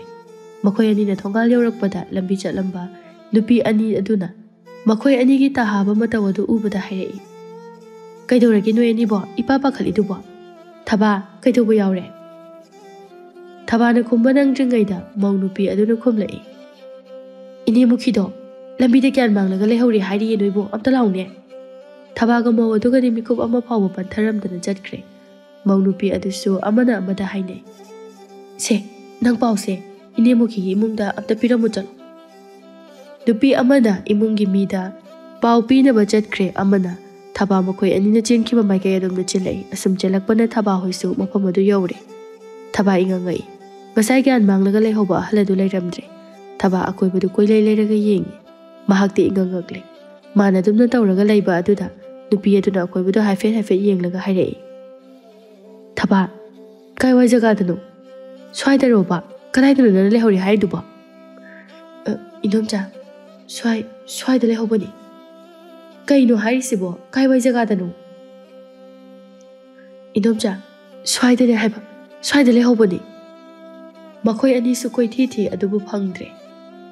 ꯃꯈꯣꯏ ꯑꯅꯤꯅ ꯊꯣꯡꯒꯥꯜ ꯌꯧꯔꯛꯄꯗ ꯂꯝꯕꯤ ꯆꯠꯂꯝꯕ ꯅꯨꯄꯤ ꯑꯅꯤ ꯑꯗꯨꯅ ꯃꯈꯣꯏ ꯑꯅꯤꯒꯤ ꯇꯥꯍꯥꯕ ꯃꯇꯧ ꯑꯗꯨ ꯎꯕꯗ ꯍꯥꯏꯔꯛꯏ, "ꯀꯩꯗꯧꯔꯒꯦ ꯅꯣꯏ ꯑꯅꯤꯕꯣ? ꯏꯄꯥ ꯄꯥꯈꯠꯂꯤꯗꯨꯕꯣ? ꯊꯕꯥ, ꯀꯩꯗꯧꯕ ꯌꯥꯎꯔꯦ?" ꯊꯕꯥꯅ ꯈꯨꯝꯕ ꯅꯪꯗ꯭ꯔꯤꯉꯩꯗ ꯃꯧ ꯅꯨꯄꯤ ꯑꯗꯨꯅ ꯈꯨꯝꯂꯛꯏ, "ꯏꯅꯦ ꯃꯨꯈꯤꯗꯣ ꯂꯝꯕꯤꯗ ꯒ꯭ꯌꯥꯟ ꯃꯥꯡꯂꯒ ꯂꯩꯍꯧꯔꯦ ꯍꯥꯏꯔꯤꯌꯦ ꯅꯣꯏꯕꯨ, ꯑꯝꯇ ꯂꯥꯎꯅꯦ꯫" ꯊꯕꯥꯒ ꯃꯧ ꯑꯗꯨꯒꯗꯤ ꯃꯤꯀꯨꯞ ꯑꯃ ꯐꯥꯎꯕ ꯄꯟꯊꯔꯝꯗꯅ ꯆꯠꯈ꯭ꯔꯦ꯫ ꯃꯧ ꯅꯨꯄꯤ ꯑꯗꯨꯁꯨ ꯑꯃꯅ ꯑꯃꯗ ꯍꯥꯏꯅꯩ, "ꯁꯦ, ꯅꯪ ꯄꯥꯎꯁꯦ ꯏꯅꯦ ꯃꯨꯈꯤꯒꯤ ꯏꯃꯨꯡꯗ ꯑꯝꯇ ꯄꯤꯔꯝꯃꯨ ꯆꯠꯂꯣ꯫" ꯅꯨꯄꯤ ꯑꯃꯅ ꯏꯃꯨꯡꯒꯤ ꯃꯤꯗ ꯄꯥꯎ ꯄꯤꯅꯕ ꯆꯠꯈ꯭ꯔꯦ, ꯑꯃꯅ ꯊꯕꯥ ꯃꯈꯣꯏ ꯑꯅꯤꯅ ꯆꯦꯟꯈꯤꯕ ꯃꯥꯏꯀꯩ ꯑꯗꯣꯝꯗ ꯆꯦꯜꯂꯛꯏ꯫ ꯑꯁꯨꯝ ꯆꯦꯜꯂꯛꯄꯅ ꯊꯕꯥ ꯍꯣꯏꯁꯨ ꯃꯐꯝ ꯑꯗꯨ ꯌꯧꯔꯦ꯫ ꯊꯕꯥ ꯏꯉꯛꯉꯛꯏ꯫ ꯉꯁꯥꯏ ꯒ꯭ꯌꯥꯟ ꯃꯥꯡꯂꯒ ꯂꯩꯍꯧꯕ ꯑꯍꯜ ꯑꯗꯨ ꯂꯩꯔꯝꯗ꯭ꯔꯦ꯫ ꯊꯕꯥ ꯑꯀꯣꯏꯕꯗꯨ ꯀꯣꯏꯂꯩ ꯂꯩꯔꯒ ꯌꯦꯡꯉꯤ꯫ ꯃꯍꯥꯛꯇꯤ ꯏꯉꯛꯉꯛꯂꯦ꯫ ꯃꯥꯅ ꯑꯗꯨꯝꯅ ꯇꯧꯔꯒ ꯂꯩꯕ ꯑꯗꯨꯗ ꯅꯨꯄꯤ ꯑꯗꯨꯅ ꯑꯀꯣꯏꯕꯗꯨ ꯍꯥꯏꯐꯦꯠ ꯍꯥꯏꯐꯦꯠ ꯌꯦꯡꯂꯒ ꯍꯥꯏꯔꯛꯏ, "ꯊꯕꯥ, ꯀꯥꯏꯋꯥꯏ ꯖꯒꯥꯗꯅꯣ? ꯁ꯭ꯋꯥꯏꯗꯔꯣꯕ? ꯀꯗꯥꯏꯗꯅꯣ ꯅꯪꯅ ꯂꯩꯍꯧꯔꯤ ꯍꯥꯏꯔꯤꯗꯨꯕꯣ?" "ꯑ, ꯏꯟꯗꯣꯝꯆꯥ, ꯁ꯭ꯋꯥꯏ, ꯁ꯭ꯋꯥꯏꯗ ꯂꯩꯍꯧꯕꯅꯤ꯫" "ꯀꯩꯅꯣ ꯍꯥꯏꯔꯤꯁꯤꯕꯣ? ꯀꯥꯏꯋꯥꯏ ꯖꯒꯥꯗꯅꯣ?" "ꯏꯟꯗꯣꯝꯆꯥ, ꯁ꯭ꯋꯥꯏꯗꯅꯦ ꯍꯥꯏꯕ, ꯁ꯭ꯋꯥꯏꯗ ꯂꯩꯍꯧꯕꯅꯤ꯫" ꯃꯈꯣꯏ ꯑꯅꯤꯁꯨ ꯀꯣꯏꯊꯤ ꯊꯤ, ꯑꯗꯨꯕꯨ ꯐꯪꯗ꯭ꯔꯦ꯫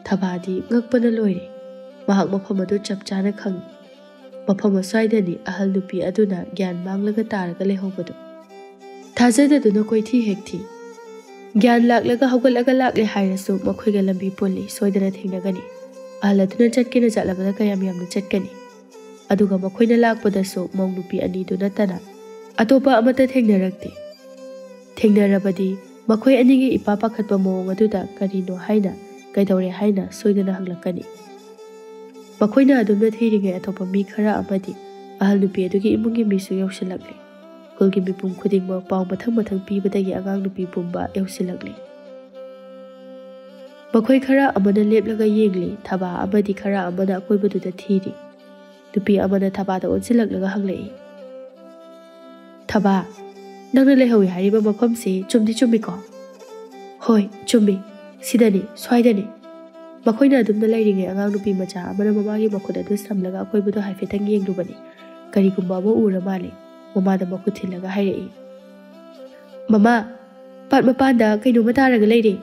ꯊꯕꯥꯗꯤ ꯉꯛꯄꯅ ꯂꯣꯏꯔꯦ꯫ ꯃꯍꯥꯛ ꯃꯐꯝ ꯑꯗꯨ ꯆꯞ ꯆꯥꯅ ꯈꯪꯏ꯫ ꯃꯐꯝ ꯑꯁ꯭ꯋꯥꯏꯗꯅꯤ ꯑꯍꯜ ꯅꯨꯄꯤ ꯑꯗꯨꯅ ꯒ꯭ꯌꯥꯟ ꯃꯥꯡꯂꯒ ꯇꯥꯔꯒ ꯂꯩꯍꯧꯕꯗꯨ꯫ ꯊꯥꯖꯗꯗꯨꯅ ꯀꯣꯏꯊꯤ ꯍꯦꯛ ꯊꯤ꯫ ꯒ꯭ꯌꯥꯟ ꯂꯥꯛꯂꯒ ꯍꯧꯒꯠꯂꯒ ꯂꯥꯛꯂꯦ ꯍꯥꯏꯔꯁꯨ ꯃꯈꯣꯏꯒ ꯂꯝꯕꯤ ꯄꯨꯜꯂꯤ, ꯁꯣꯏꯗꯅ ꯊꯦꯡꯅꯒꯅꯤ꯫ ꯑꯍꯜ ꯑꯗꯨꯅ ꯆꯠꯀꯦꯅ ꯆꯠꯂꯕꯗ ꯀꯌꯥꯝ ꯌꯥꯝꯅ ꯆꯠꯀꯅꯤ? ꯑꯗꯨꯒ ꯃꯈꯣꯏꯅ ꯂꯥꯛꯄꯗꯁꯨ ꯃꯧ ꯅꯨꯄꯤ ꯑꯅꯤꯗꯨ ꯅꯠꯇꯅ ꯑꯇꯣꯞꯄ ꯑꯃꯠꯇ ꯊꯦꯡꯅꯔꯛꯇꯦ꯫ ꯊꯦꯡꯅꯔꯕꯗꯤ ꯃꯈꯣꯏ ꯑꯅꯤꯒꯤ ꯏꯄꯥ ꯄꯥꯈꯠꯄ ꯃꯑꯣꯡ ꯑꯗꯨꯗ ꯀꯔꯤꯅꯣ ꯍꯥꯏꯅ, ꯀꯩꯗꯧꯔꯦ ꯍꯥꯏꯅ ꯁꯣꯏꯗꯅ ꯍꯪꯂꯛꯀꯅꯤ꯫ ꯃꯈꯣꯏꯅ ꯑꯗꯨꯝꯅ ꯊꯤꯔꯤꯉꯩ ꯑꯇꯣꯞꯄ ꯃꯤ ꯈꯔ ꯑꯃꯗꯤ ꯑꯍꯜ ꯅꯨꯄꯤ ꯑꯗꯨꯒꯤ ꯏꯃꯨꯡꯒꯤ ꯃꯤꯁꯨ ꯌꯧꯁꯤꯜꯂꯛꯂꯦ꯫ ꯈꯨꯜꯒꯤ ꯃꯤꯄꯨꯝ ꯈꯨꯗꯤꯡꯃꯛ ꯄꯥꯎ ꯃꯊꯪ ꯃꯊꯪ ꯄꯤꯕꯗꯒꯤ ꯑꯉꯥꯡ ꯅꯨꯄꯤ ꯄꯨꯝꯕ ꯌꯧꯁꯤꯜꯂꯛꯂꯦ꯫ ꯃꯈꯣꯏ ꯈꯔ ꯑꯃꯅ ꯂꯦꯞꯂꯒ ꯌꯦꯡꯂꯤ, ꯊꯕꯥ ꯑꯃꯗꯤ ꯈꯔ ꯑꯃꯅ ꯑꯀꯣꯏꯕꯗꯨꯗ ꯊꯤꯔꯤ꯫ ꯅꯨꯄꯤ ꯑꯃꯅ ꯊꯕꯥꯗ ꯑꯣꯟꯁꯤꯜꯂꯛꯂꯒ ꯍꯪꯂꯛꯏ, "ꯊꯕꯥ, ꯅꯪꯅ ꯂꯩꯍꯧꯏ ꯍꯥꯏꯔꯤꯕ ꯃꯐꯝꯁꯤ ꯆꯨꯝꯗꯤ ꯆꯨꯝꯃꯤꯀꯣ?" "ꯍꯣꯏ, ꯆꯨꯝꯃꯤ꯫ ꯁꯤꯗꯅꯤ, ꯁ꯭ꯋꯥꯏꯗꯅꯤ꯫" ꯃꯈꯣꯏꯅ ꯑꯗꯨꯝꯅ ꯂꯩꯔꯤꯉꯩ ꯑꯉꯥꯡ ꯅꯨꯄꯤ ꯃꯆꯥ ꯑꯃꯅ ꯃꯃꯥꯒꯤ ꯃꯈꯨꯠ ꯑꯗꯨ ꯁꯝꯂꯒ ꯑꯀꯣꯏꯕꯗꯨ ꯍꯥꯏꯐꯦꯠꯇꯪ ꯌꯦꯡꯂꯨꯕꯅꯤ꯫ ꯀꯔꯤꯒꯨꯝꯕ ꯑꯃ ꯎꯔ ꯃꯥꯜꯂꯤ꯫ ꯃꯃꯥꯗ ꯃꯈꯨꯠ ꯊꯤꯜꯂꯒ ꯍꯥꯏꯔꯛꯏ, "ꯃꯃꯥ, ꯄꯥꯠ ꯃꯄꯥꯟꯗ ꯀꯩꯅꯣꯝꯃ ꯇꯥꯔꯒ ꯂꯩꯔꯦ꯫"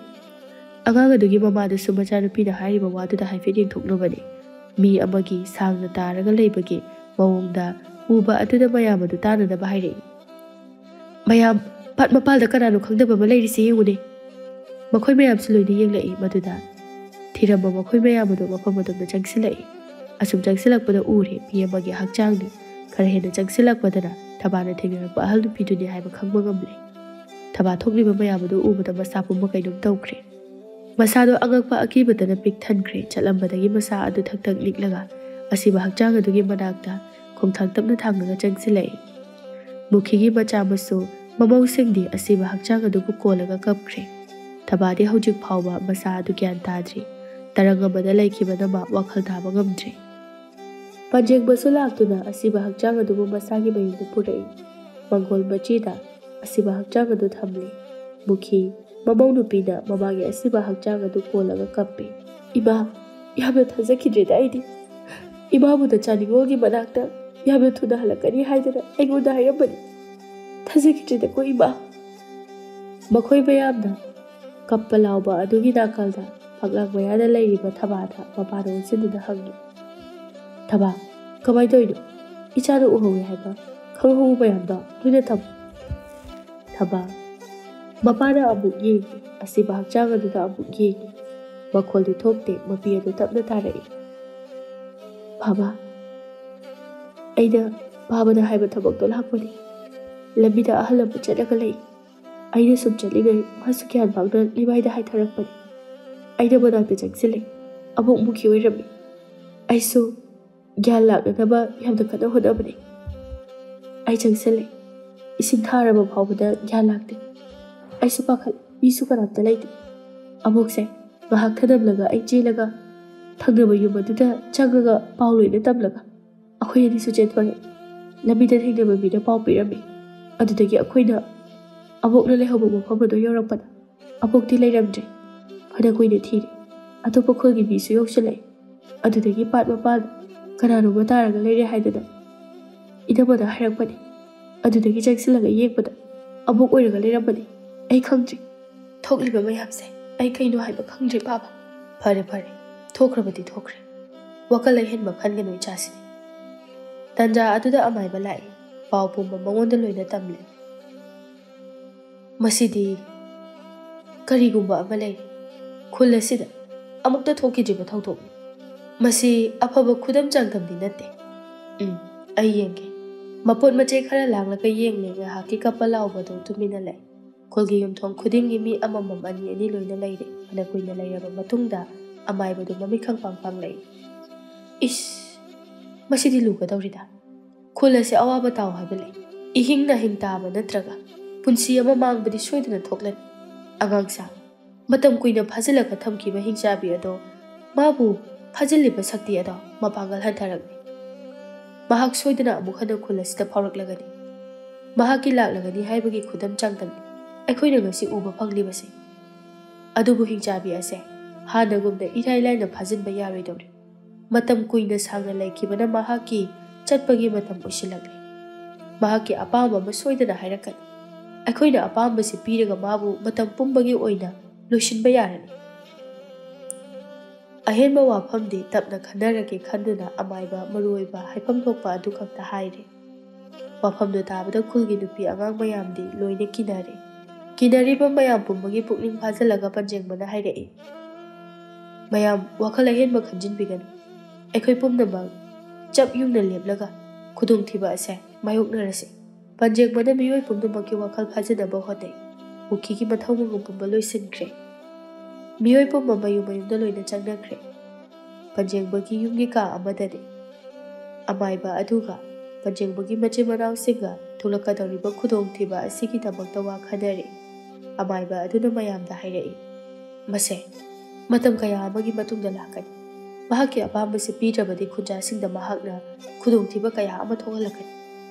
ꯑꯉꯥꯡ ꯑꯗꯨꯒꯤ ꯃꯃꯥꯗꯨꯁꯨ ꯃꯆꯥꯅꯨꯄꯤꯅ ꯍꯥꯏꯔꯤꯕ ꯋꯥꯗꯨꯗ ꯍꯥꯏꯐꯦꯠ ꯌꯦꯡꯊꯣꯛꯂꯨꯕꯅꯤ꯫ ꯃꯤ ꯑꯃꯒꯤ ꯁꯥꯡꯅ ꯇꯥꯔꯒ ꯂꯩꯕꯒꯤ ꯃꯑꯣꯡꯗ ꯎꯕ ꯑꯗꯨꯗ ꯃꯌꯥꯝ ꯑꯗꯨ ꯇꯥꯅꯅꯕ ꯍꯥꯏꯔꯛꯏ꯫ "ꯃꯌꯥꯝ, ꯄꯥꯠ ꯃꯄꯥꯜꯗ ꯀꯅꯥꯅꯣ ꯈꯪꯗꯕ ꯑꯃ ꯂꯩꯔꯤꯁꯤ ꯌꯦꯡꯉꯨꯅꯦ꯫" ꯃꯈꯣꯏ ꯃꯌꯥꯝꯁꯨ ꯂꯣꯏꯅ ꯌꯦꯡꯂꯛꯏ꯫ ꯃꯗꯨꯗ ꯊꯤꯔꯝꯕ ꯃꯈꯣꯏ ꯃꯌꯥꯝ ꯑꯗꯨ ꯃꯐꯝ ꯑꯗꯣꯝꯗ ꯆꯪꯁꯤꯜꯂꯛꯏ꯫ ꯑꯁꯨꯝ ꯆꯪꯁꯤꯜꯂꯛꯄꯗ ꯎꯔꯦ ꯃꯤ ꯑꯃꯒꯤ ꯍꯛꯆꯥꯡꯅꯤ꯫ ꯈꯔ ꯍꯦꯟꯅ ꯆꯪꯁꯤꯜꯂꯛꯄꯗꯅ ꯊꯕꯥꯅ ꯊꯦꯡꯅꯔꯛꯄ ꯑꯍꯜ ꯅꯨꯄꯤꯗꯨꯅꯤ ꯍꯥꯏꯕ ꯈꯪꯕ ꯉꯝꯂꯦ꯫ ꯊꯕꯥ ꯊꯣꯛꯂꯤꯕ ꯃꯌꯥꯝ ꯑꯗꯨ ꯎꯕꯗ ꯃꯁꯥ ꯄꯨꯝꯕ ꯀꯩꯅꯣꯝ ꯇꯧꯈ꯭ꯔꯦ꯫ ꯃꯁꯥꯗꯣ ꯑꯉꯛꯄ ꯑꯀꯤꯕꯇꯅ ꯄꯤꯛ ꯊꯟꯈ꯭ꯔꯦ꯫ ꯆꯠꯂꯝꯕꯗꯒꯤ ꯃꯁꯥ ꯑꯗꯨ ꯊꯛ ꯊꯛ ꯅꯤꯛꯂꯒ ꯑꯁꯤꯕ ꯍꯛꯆꯥꯡ ꯑꯗꯨꯒꯤ ꯃꯅꯥꯛꯇ ꯈꯣꯡꯊꯥꯡ ꯇꯞꯅ ꯊꯥꯡꯂꯒ ꯆꯪꯁꯤꯜꯂꯛꯏ꯫ ꯃꯨꯈꯤꯒꯤ ꯃꯆꯥ ꯃꯁꯨ ꯃꯃꯧꯁꯤꯡꯗꯤ ꯑꯁꯤꯕ ꯍꯛꯆꯥꯡ ꯑꯗꯨꯕꯨ ꯀꯣꯜꯂꯒ ꯀꯞꯈ꯭ꯔꯦ꯫ ꯊꯕꯥꯗꯤ ꯍꯧꯖꯤꯛ ꯐꯥꯎꯕ ꯃꯁꯥ ꯑꯗꯨ ꯒ꯭ꯌꯥꯟ ꯇꯥꯗ꯭ꯔꯤ꯫ ꯇꯔꯪ ꯑꯃꯗ ꯂꯩꯈꯤꯕꯅ ꯃꯥ ꯋꯥꯈꯜ ꯇꯥꯕ ꯉꯝꯗ꯭ꯔꯦ꯫ ꯄꯥꯟꯖꯦꯡꯕꯁꯨ ꯂꯥꯛꯇꯨꯅ ꯑꯁꯤꯕ ꯍꯛꯆꯥꯡ ꯑꯗꯨꯕꯨ ꯃꯁꯥꯒꯤ ꯃꯌꯨꯝꯗ ꯄꯨꯔꯛꯏ꯫ ꯃꯪꯒꯣꯜ ꯃꯆꯤꯗ ꯑꯁꯤꯕ ꯍꯛꯆꯥꯡ ꯑꯗꯨ ꯊꯝꯂꯤ꯫ ꯃꯨꯈꯤ ꯃꯃꯧ ꯅꯨꯄꯤꯅ ꯃꯃꯥꯒꯤ ꯑꯁꯤꯕ ꯍꯛꯆꯥꯡ ꯑꯗꯨ ꯀꯣꯜꯂꯒ ꯀꯞꯄꯤ꯫ "ꯏꯃꯥ, ꯌꯥꯝꯅ ꯊꯥꯖꯈꯤꯗ꯭ꯔꯦꯗ ꯑꯩꯗꯤ꯫ ꯏꯃꯥꯕꯨ ꯅꯆꯥ ꯅꯤꯉꯣꯜꯒꯤ ꯃꯅꯥꯛꯇ ꯌꯥꯝꯅ ꯊꯨꯅ ꯍꯜꯂꯛꯀꯅꯤ ꯍꯥꯏꯗꯅ ꯑꯩꯉꯣꯟꯗ ꯍꯥꯏꯔꯝꯕꯅꯤ꯫ ꯊꯥꯖꯈꯤꯗ꯭ꯔꯦꯗꯀꯣ ꯏꯃꯥ꯫" ꯃꯈꯣꯏ ꯃꯌꯥꯝꯅ ꯀꯞꯄ ꯂꯥꯎꯕ ꯑꯗꯨꯒꯤ ꯅꯥꯀꯜꯗ ꯐꯛꯂꯥꯡ ꯃꯌꯥꯗ ꯂꯩꯔꯤꯕ ꯊꯕꯥꯗ ꯃꯄꯥꯅ ꯑꯣꯟꯁꯤꯟꯗꯨꯅ ꯍꯪꯉꯤ꯫ "ꯊꯕꯥ, ꯀꯃꯥꯏꯅ ꯇꯧꯔꯤꯅꯣ? ꯏꯆꯥꯅ ꯎꯍꯧꯏ ꯍꯥꯏꯕ ꯈꯪꯍꯧꯕ ꯃꯌꯥꯝꯗꯣ ꯂꯣꯏꯅ ꯊꯝꯃꯨ꯫" ꯊꯕꯥ꯫ ꯃꯄꯥꯅ ꯑꯃꯨꯛ ꯌꯦꯡꯉꯤ, ꯑꯁꯤꯕ ꯍꯛꯆꯥꯡ ꯑꯗꯨꯗ ꯑꯃꯨꯛ ꯌꯦꯡꯉꯤ꯫ ꯃꯈꯣꯜꯗꯤ ꯊꯣꯛꯇꯦ, ꯃꯄꯤ ꯑꯗꯨ ꯇꯞꯅ ꯇꯥꯔꯛꯏ꯫ "ꯕꯥꯕꯥ, ꯑꯩꯅ ꯕꯥꯕꯥꯅ ꯍꯥꯏꯕ ꯊꯕꯛꯇꯣ ꯂꯥꯛꯄꯅꯤ꯫ ꯂꯝꯕꯤꯗ ꯑꯍꯜ ꯑꯃ ꯆꯠꯂꯒ ꯂꯩ꯫ ꯑꯩꯅ ꯁꯨꯝ ꯆꯠꯂꯤꯉꯩ ꯃꯥꯁꯨ ꯒ꯭ꯌꯥꯟ ꯃꯥꯡꯅ ꯂꯩꯃꯥꯏꯗ ꯍꯥꯏꯊꯔꯛꯄꯅꯤ꯫ ꯑꯩꯅ ꯃꯅꯥꯛꯇ ꯆꯪꯁꯤꯜꯂꯦ꯫ ꯑꯃꯨꯛ ꯃꯨꯛꯈꯤ ꯑꯣꯏꯔꯝꯃꯤ꯫ ꯑꯩꯁꯨ ꯒ꯭ꯌꯥꯟ ꯂꯥꯛꯅꯅꯕ ꯌꯥꯝꯅ ꯀꯟꯅ ꯍꯣꯠꯅꯕꯅꯤ꯫ ꯑꯩ ꯆꯪꯁꯤꯜꯂꯦ꯫ ꯏꯁꯤꯡ ꯊꯥꯔꯕ ꯐꯥꯎꯕꯗ ꯒ꯭ꯌꯥꯟ ꯂꯥꯛꯇꯦ꯫ ꯑꯩꯁꯨ ꯄꯥꯈꯠꯂꯦ, ꯃꯤꯁꯨ ꯀꯅꯥꯝꯇ ꯂꯩꯇꯦ꯫ ꯑꯃꯨꯛꯁꯦ ꯉꯥꯏꯍꯥꯛ ꯊꯅꯝꯂꯒ ꯑꯩ ꯆꯦꯜꯂꯒ ꯊꯪꯅꯕ ꯌꯨꯝ ꯑꯗꯨꯗ ꯆꯪꯉꯒ ꯄꯥꯎ ꯂꯣꯏꯅ ꯇꯝꯂꯒ ꯑꯩꯈꯣꯏ ꯑꯅꯤꯁꯨ ꯆꯦꯟꯊꯣꯔꯛꯑꯦ꯫ ꯂꯝꯕꯤꯗ ꯊꯦꯡꯅꯕ ꯃꯤꯅ ꯄꯥꯎ ꯄꯤꯔꯝꯃꯤ꯫ ꯑꯗꯨꯗꯒꯤ ꯑꯩꯈꯣꯏꯅ ꯑꯕꯣꯛꯅ ꯂꯩꯍꯧꯕ ꯃꯐꯝ ꯑꯗꯨ ꯌꯧꯔꯛꯄꯗ ꯑꯕꯣꯛꯇꯤ ꯂꯩꯔꯝꯗ꯭ꯔꯦ꯫ ꯐꯅ ꯀꯨꯏꯅ ꯊꯤꯔꯦ꯫ ꯑꯇꯣꯞꯄ ꯈꯨꯜꯒꯤ ꯃꯤꯁꯨ ꯌꯧꯁꯤꯜꯂꯛꯑꯦ꯫ ꯑꯗꯨꯗꯒꯤ ꯄꯥꯠ ꯃꯄꯥꯟ ꯀꯅꯥꯅꯣꯝꯃ ꯇꯥꯔꯒ ꯂꯩꯔꯦ ꯍꯥꯏꯗꯅ ꯏꯅꯝꯃꯅ ꯍꯥꯏꯔꯛꯄꯅꯤ꯫ ꯑꯗꯨꯗꯒꯤ ꯆꯪꯁꯤꯜꯂꯒ ꯌꯦꯡꯕꯗ ꯑꯕꯣꯛ ꯑꯣꯏꯔꯒ ꯂꯩꯔꯝꯕꯅꯤ꯫ ꯑꯩ ꯈꯪꯗ꯭ꯔꯦ꯫ ꯊꯣꯛꯂꯤꯕ ꯃꯌꯥꯝꯁꯦ ꯑꯩ ꯀꯩꯅꯣ ꯍꯥꯏꯕ ꯈꯪꯗ꯭ꯔꯦ, ꯕꯥꯕꯥ꯫ ꯐꯔꯦ, ꯐꯔꯦ, ꯊꯣꯛꯈ꯭ꯔꯕꯗꯤ ꯊꯣꯛꯈ꯭ꯔꯦ꯫ ꯋꯥꯈꯜ ꯑꯍꯦꯟꯕ ꯈꯟꯒꯅꯨ, ꯏꯆꯥꯁꯤꯅꯤ꯫ ꯇꯥꯟꯖꯥ ꯑꯗꯨꯗ ꯑꯃꯥꯏꯕ ꯂꯥꯛꯏ꯫ ꯄꯥꯎ ꯄꯨꯝꯕ ꯃꯉꯣꯟꯗ ꯂꯣꯏꯅ ꯇꯝꯂꯦ꯫ "ꯃꯁꯤꯗꯤ ꯀꯔꯤꯒꯨꯝꯕ ꯑꯃ ꯂꯩꯔꯦ꯫ ꯈꯨꯜ ꯑꯁꯤꯗ ꯑꯃꯨꯛꯇ ꯊꯣꯛꯈꯤꯗ꯭ꯔꯤꯕ ꯊꯧꯗꯣꯛꯅꯤ꯫ ꯃꯁꯤ ꯑꯐꯕ ꯈꯨꯗꯝ ꯆꯥꯡꯗꯝꯗꯤ ꯅꯠꯇꯦ꯫ ꯎꯝ, ꯑꯩ ꯌꯦꯡꯒꯦ꯫" ꯃꯄꯣꯠ ꯃꯆꯩ ꯈꯔ ꯂꯥꯡꯂꯒ ꯌꯦꯡꯂꯦ꯫ ꯉꯥꯏꯍꯥꯛꯀꯤ ꯀꯞꯄ ꯂꯥꯎꯕꯗꯨ ꯇꯨꯃꯤꯟꯅ ꯂꯩ꯫ ꯈꯨꯜꯒꯤ ꯌꯨꯝꯊꯣꯡ ꯈꯨꯗꯤꯡꯒꯤ ꯃꯤ ꯑꯃꯃꯝ, ꯑꯅꯤ ꯑꯅꯤ ꯂꯣꯏꯅ ꯂꯩꯔꯦ꯫ ꯐꯅ ꯀꯨꯏꯅ ꯂꯩꯔꯕ ꯃꯇꯨꯡꯗ ꯑꯃꯥꯏꯕꯗꯨ ꯃꯃꯤꯠ ꯈꯪꯄꯥꯡ ꯄꯥꯡꯂꯛꯏ꯫ "ꯏꯁ, ꯃꯁꯤꯗꯤ ꯂꯨꯒꯗꯧꯔꯤꯗ꯫ ꯈꯨꯜ ꯑꯁꯤ ꯑꯋꯥꯕ ꯇꯥꯎ ꯍꯥꯏꯕ ꯂꯩ꯫ ꯏꯍꯤꯡ ꯅꯥꯍꯤꯡ ꯇꯥꯕ ꯅꯠꯇ꯭ꯔꯒ ꯄꯨꯟꯁꯤ ꯑꯃ ꯃꯥꯡꯕꯗꯤ ꯁꯣꯏꯗꯅ ꯊꯣꯛꯂꯅꯤ꯫ ꯑꯉꯥꯡꯁꯥ, ꯃꯇꯝ ꯀꯨꯏꯅ ꯐꯥꯖꯤꯜꯂꯒ ꯊꯝꯈꯤꯕ ꯍꯤꯡꯆꯥꯕꯤ ꯑꯗꯣ, ꯃꯥꯕꯨ ꯐꯥꯖꯤꯜꯂꯤꯕ ꯁꯛꯇꯤ ꯑꯗꯣ ꯃꯄꯥꯡꯒꯜ ꯍꯟꯊꯔꯛꯂꯤ꯫ ꯃꯍꯥꯛ ꯁꯣꯏꯗꯅ ꯑꯃꯨꯛ ꯍꯟꯅ ꯈꯨꯜ ꯑꯁꯤꯗ ꯐꯥꯎꯔꯛꯂꯒꯅꯤ꯫ ꯃꯍꯥꯛꯀꯤ ꯂꯥꯛꯂꯒꯅꯤ ꯍꯥꯏꯕꯒꯤ ꯈꯨꯗꯝ ꯆꯥꯡꯗꯝꯅꯤ ꯑꯩꯈꯣꯏꯅ ꯉꯁꯤ ꯎꯕ ꯐꯪꯂꯤꯕꯁꯦ꯫ ꯑꯗꯨꯕꯨ ꯍꯤꯡꯆꯥꯕꯤ ꯑꯁꯦ ꯍꯥꯟꯅꯒꯨꯝꯅ ꯏꯔꯥꯏ ꯂꯥꯏꯅ ꯐꯥꯖꯤꯟꯕ ꯌꯥꯔꯣꯏꯗꯧꯔꯤ꯫ ꯃꯇꯝ ꯀꯨꯏꯅ ꯁꯥꯡꯅ ꯂꯩꯈꯤꯕꯅ ꯃꯍꯥꯛꯀꯤ ꯆꯠꯄꯒꯤ ꯃꯇꯝ ꯑꯣꯏꯁꯤꯜꯂꯛꯂꯦ꯫ ꯃꯍꯥꯛꯀꯤ ꯑꯄꯥꯝꯕ ꯑꯃ ꯁꯣꯏꯗꯅ ꯍꯥꯏꯔꯛꯀꯅꯤ꯫ ꯑꯩꯈꯣꯏꯅ ꯑꯄꯥꯝꯕꯁꯤ ꯄꯤꯔꯒ ꯃꯥꯕꯨ ꯃꯇꯝ ꯄꯨꯝꯕꯒꯤ ꯑꯣꯏꯅ ꯂꯣꯏꯁꯤꯟꯕ ꯌꯥꯔꯅꯤ꯫ ꯑꯍꯦꯟꯕ ꯋꯥꯐꯝꯗꯤ ꯇꯞꯅ ꯈꯟꯅꯔꯒꯦ ꯈꯟꯗꯨꯅ ꯑꯃꯥꯏꯕ ꯃꯔꯨꯑꯣꯏꯕ ꯍꯥꯏꯐꯝ ꯊꯣꯛꯄ ꯑꯗꯨ ꯈꯛꯇ ꯍꯥꯏꯔꯦ꯫ ꯋꯥꯐꯝꯗꯨ ꯇꯥꯕꯗ ꯈꯨꯜꯒꯤ ꯅꯨꯄꯤ ꯑꯉꯥꯡ ꯃꯌꯥꯝꯗꯤ ꯂꯣꯏꯅ ꯀꯤꯅꯔꯦ꯫ ꯀꯤꯅꯔꯤꯕ ꯃꯌꯥꯝ ꯄꯨꯝꯕꯒꯤ ꯄꯨꯛꯅꯤꯡ ꯐꯥꯖꯤꯜꯂꯒ ꯄꯟꯖꯦꯡꯕꯅ ꯍꯥꯏꯔꯛꯏ, "ꯃꯌꯥꯝ ꯋꯥꯈꯜ ꯑꯍꯦꯟꯕ ꯈꯟꯖꯤꯟꯕꯤꯒꯅꯨ꯫ ꯑꯩꯈꯣꯏ ꯄꯨꯝꯅꯃꯛ ꯆꯞ ꯌꯨꯡꯅ ꯂꯦꯞꯂꯒ ꯈꯨꯗꯣꯡꯊꯤꯕ ꯑꯁꯦ ꯃꯥꯌꯣꯛꯅꯔꯁꯤ꯫" ꯄꯟꯖꯦꯡꯕꯅ ꯃꯤꯑꯣꯏ ꯄꯨꯝꯅꯃꯛꯀꯤ ꯋꯥꯈꯜ ꯐꯥꯖꯤꯟꯅꯕ ꯍꯣꯠꯅꯩ꯫ ꯀꯨꯀꯤꯒꯤ ꯃꯊꯧ ꯃꯉꯝ ꯄꯨꯝꯕ ꯂꯣꯏꯁꯤꯟꯈ꯭ꯔꯦ꯫ ꯃꯤꯑꯣꯏ ꯄꯨꯝꯕ ꯃꯌꯨꯝ ꯃꯌꯨꯝꯗ ꯂꯣꯏꯅ ꯆꯪꯅꯈ꯭ꯔꯦ꯫ ꯄꯟꯖꯦꯡꯕꯒꯤ ꯌꯨꯝꯒꯤ ꯀꯥ ꯑꯃꯗꯗꯤ ꯑꯃꯥꯏꯕ ꯑꯗꯨꯒ ꯄꯟꯖꯦꯡꯕꯒꯤ ꯃꯆꯤꯟ ꯃꯅꯥꯎꯁꯤꯡꯒ ꯊꯣꯛꯂꯛꯀꯗꯧꯔꯤꯕ ꯈꯨꯗꯣꯡꯊꯤꯕ ꯑꯁꯤꯒꯤꯗꯃꯛꯇ ꯋꯥ ꯈꯟꯅꯔꯤ꯫ ꯑꯃꯥꯏꯕ ꯑꯗꯨꯅ ꯃꯌꯥꯝꯗ ꯍꯥꯏꯔꯛꯏ, "ꯃꯁꯦ ꯃꯇꯝ ꯀꯌꯥ ꯑꯃꯒꯤ ꯃꯇꯨꯡꯗ ꯂꯥꯛꯀꯅꯤ꯫ ꯃꯍꯥꯛꯀꯤ ꯑꯄꯥꯝꯕꯁꯤ ꯄꯤꯗ꯭ꯔꯕꯗꯤ ꯈꯨꯟꯖꯥꯁꯤꯡꯗ ꯃꯍꯥꯛꯅ ꯈꯨꯗꯣꯡꯊꯤꯕ ꯀꯌꯥ ꯑꯃ ꯊꯣꯛꯍꯜꯂꯛꯀꯅꯤ꯫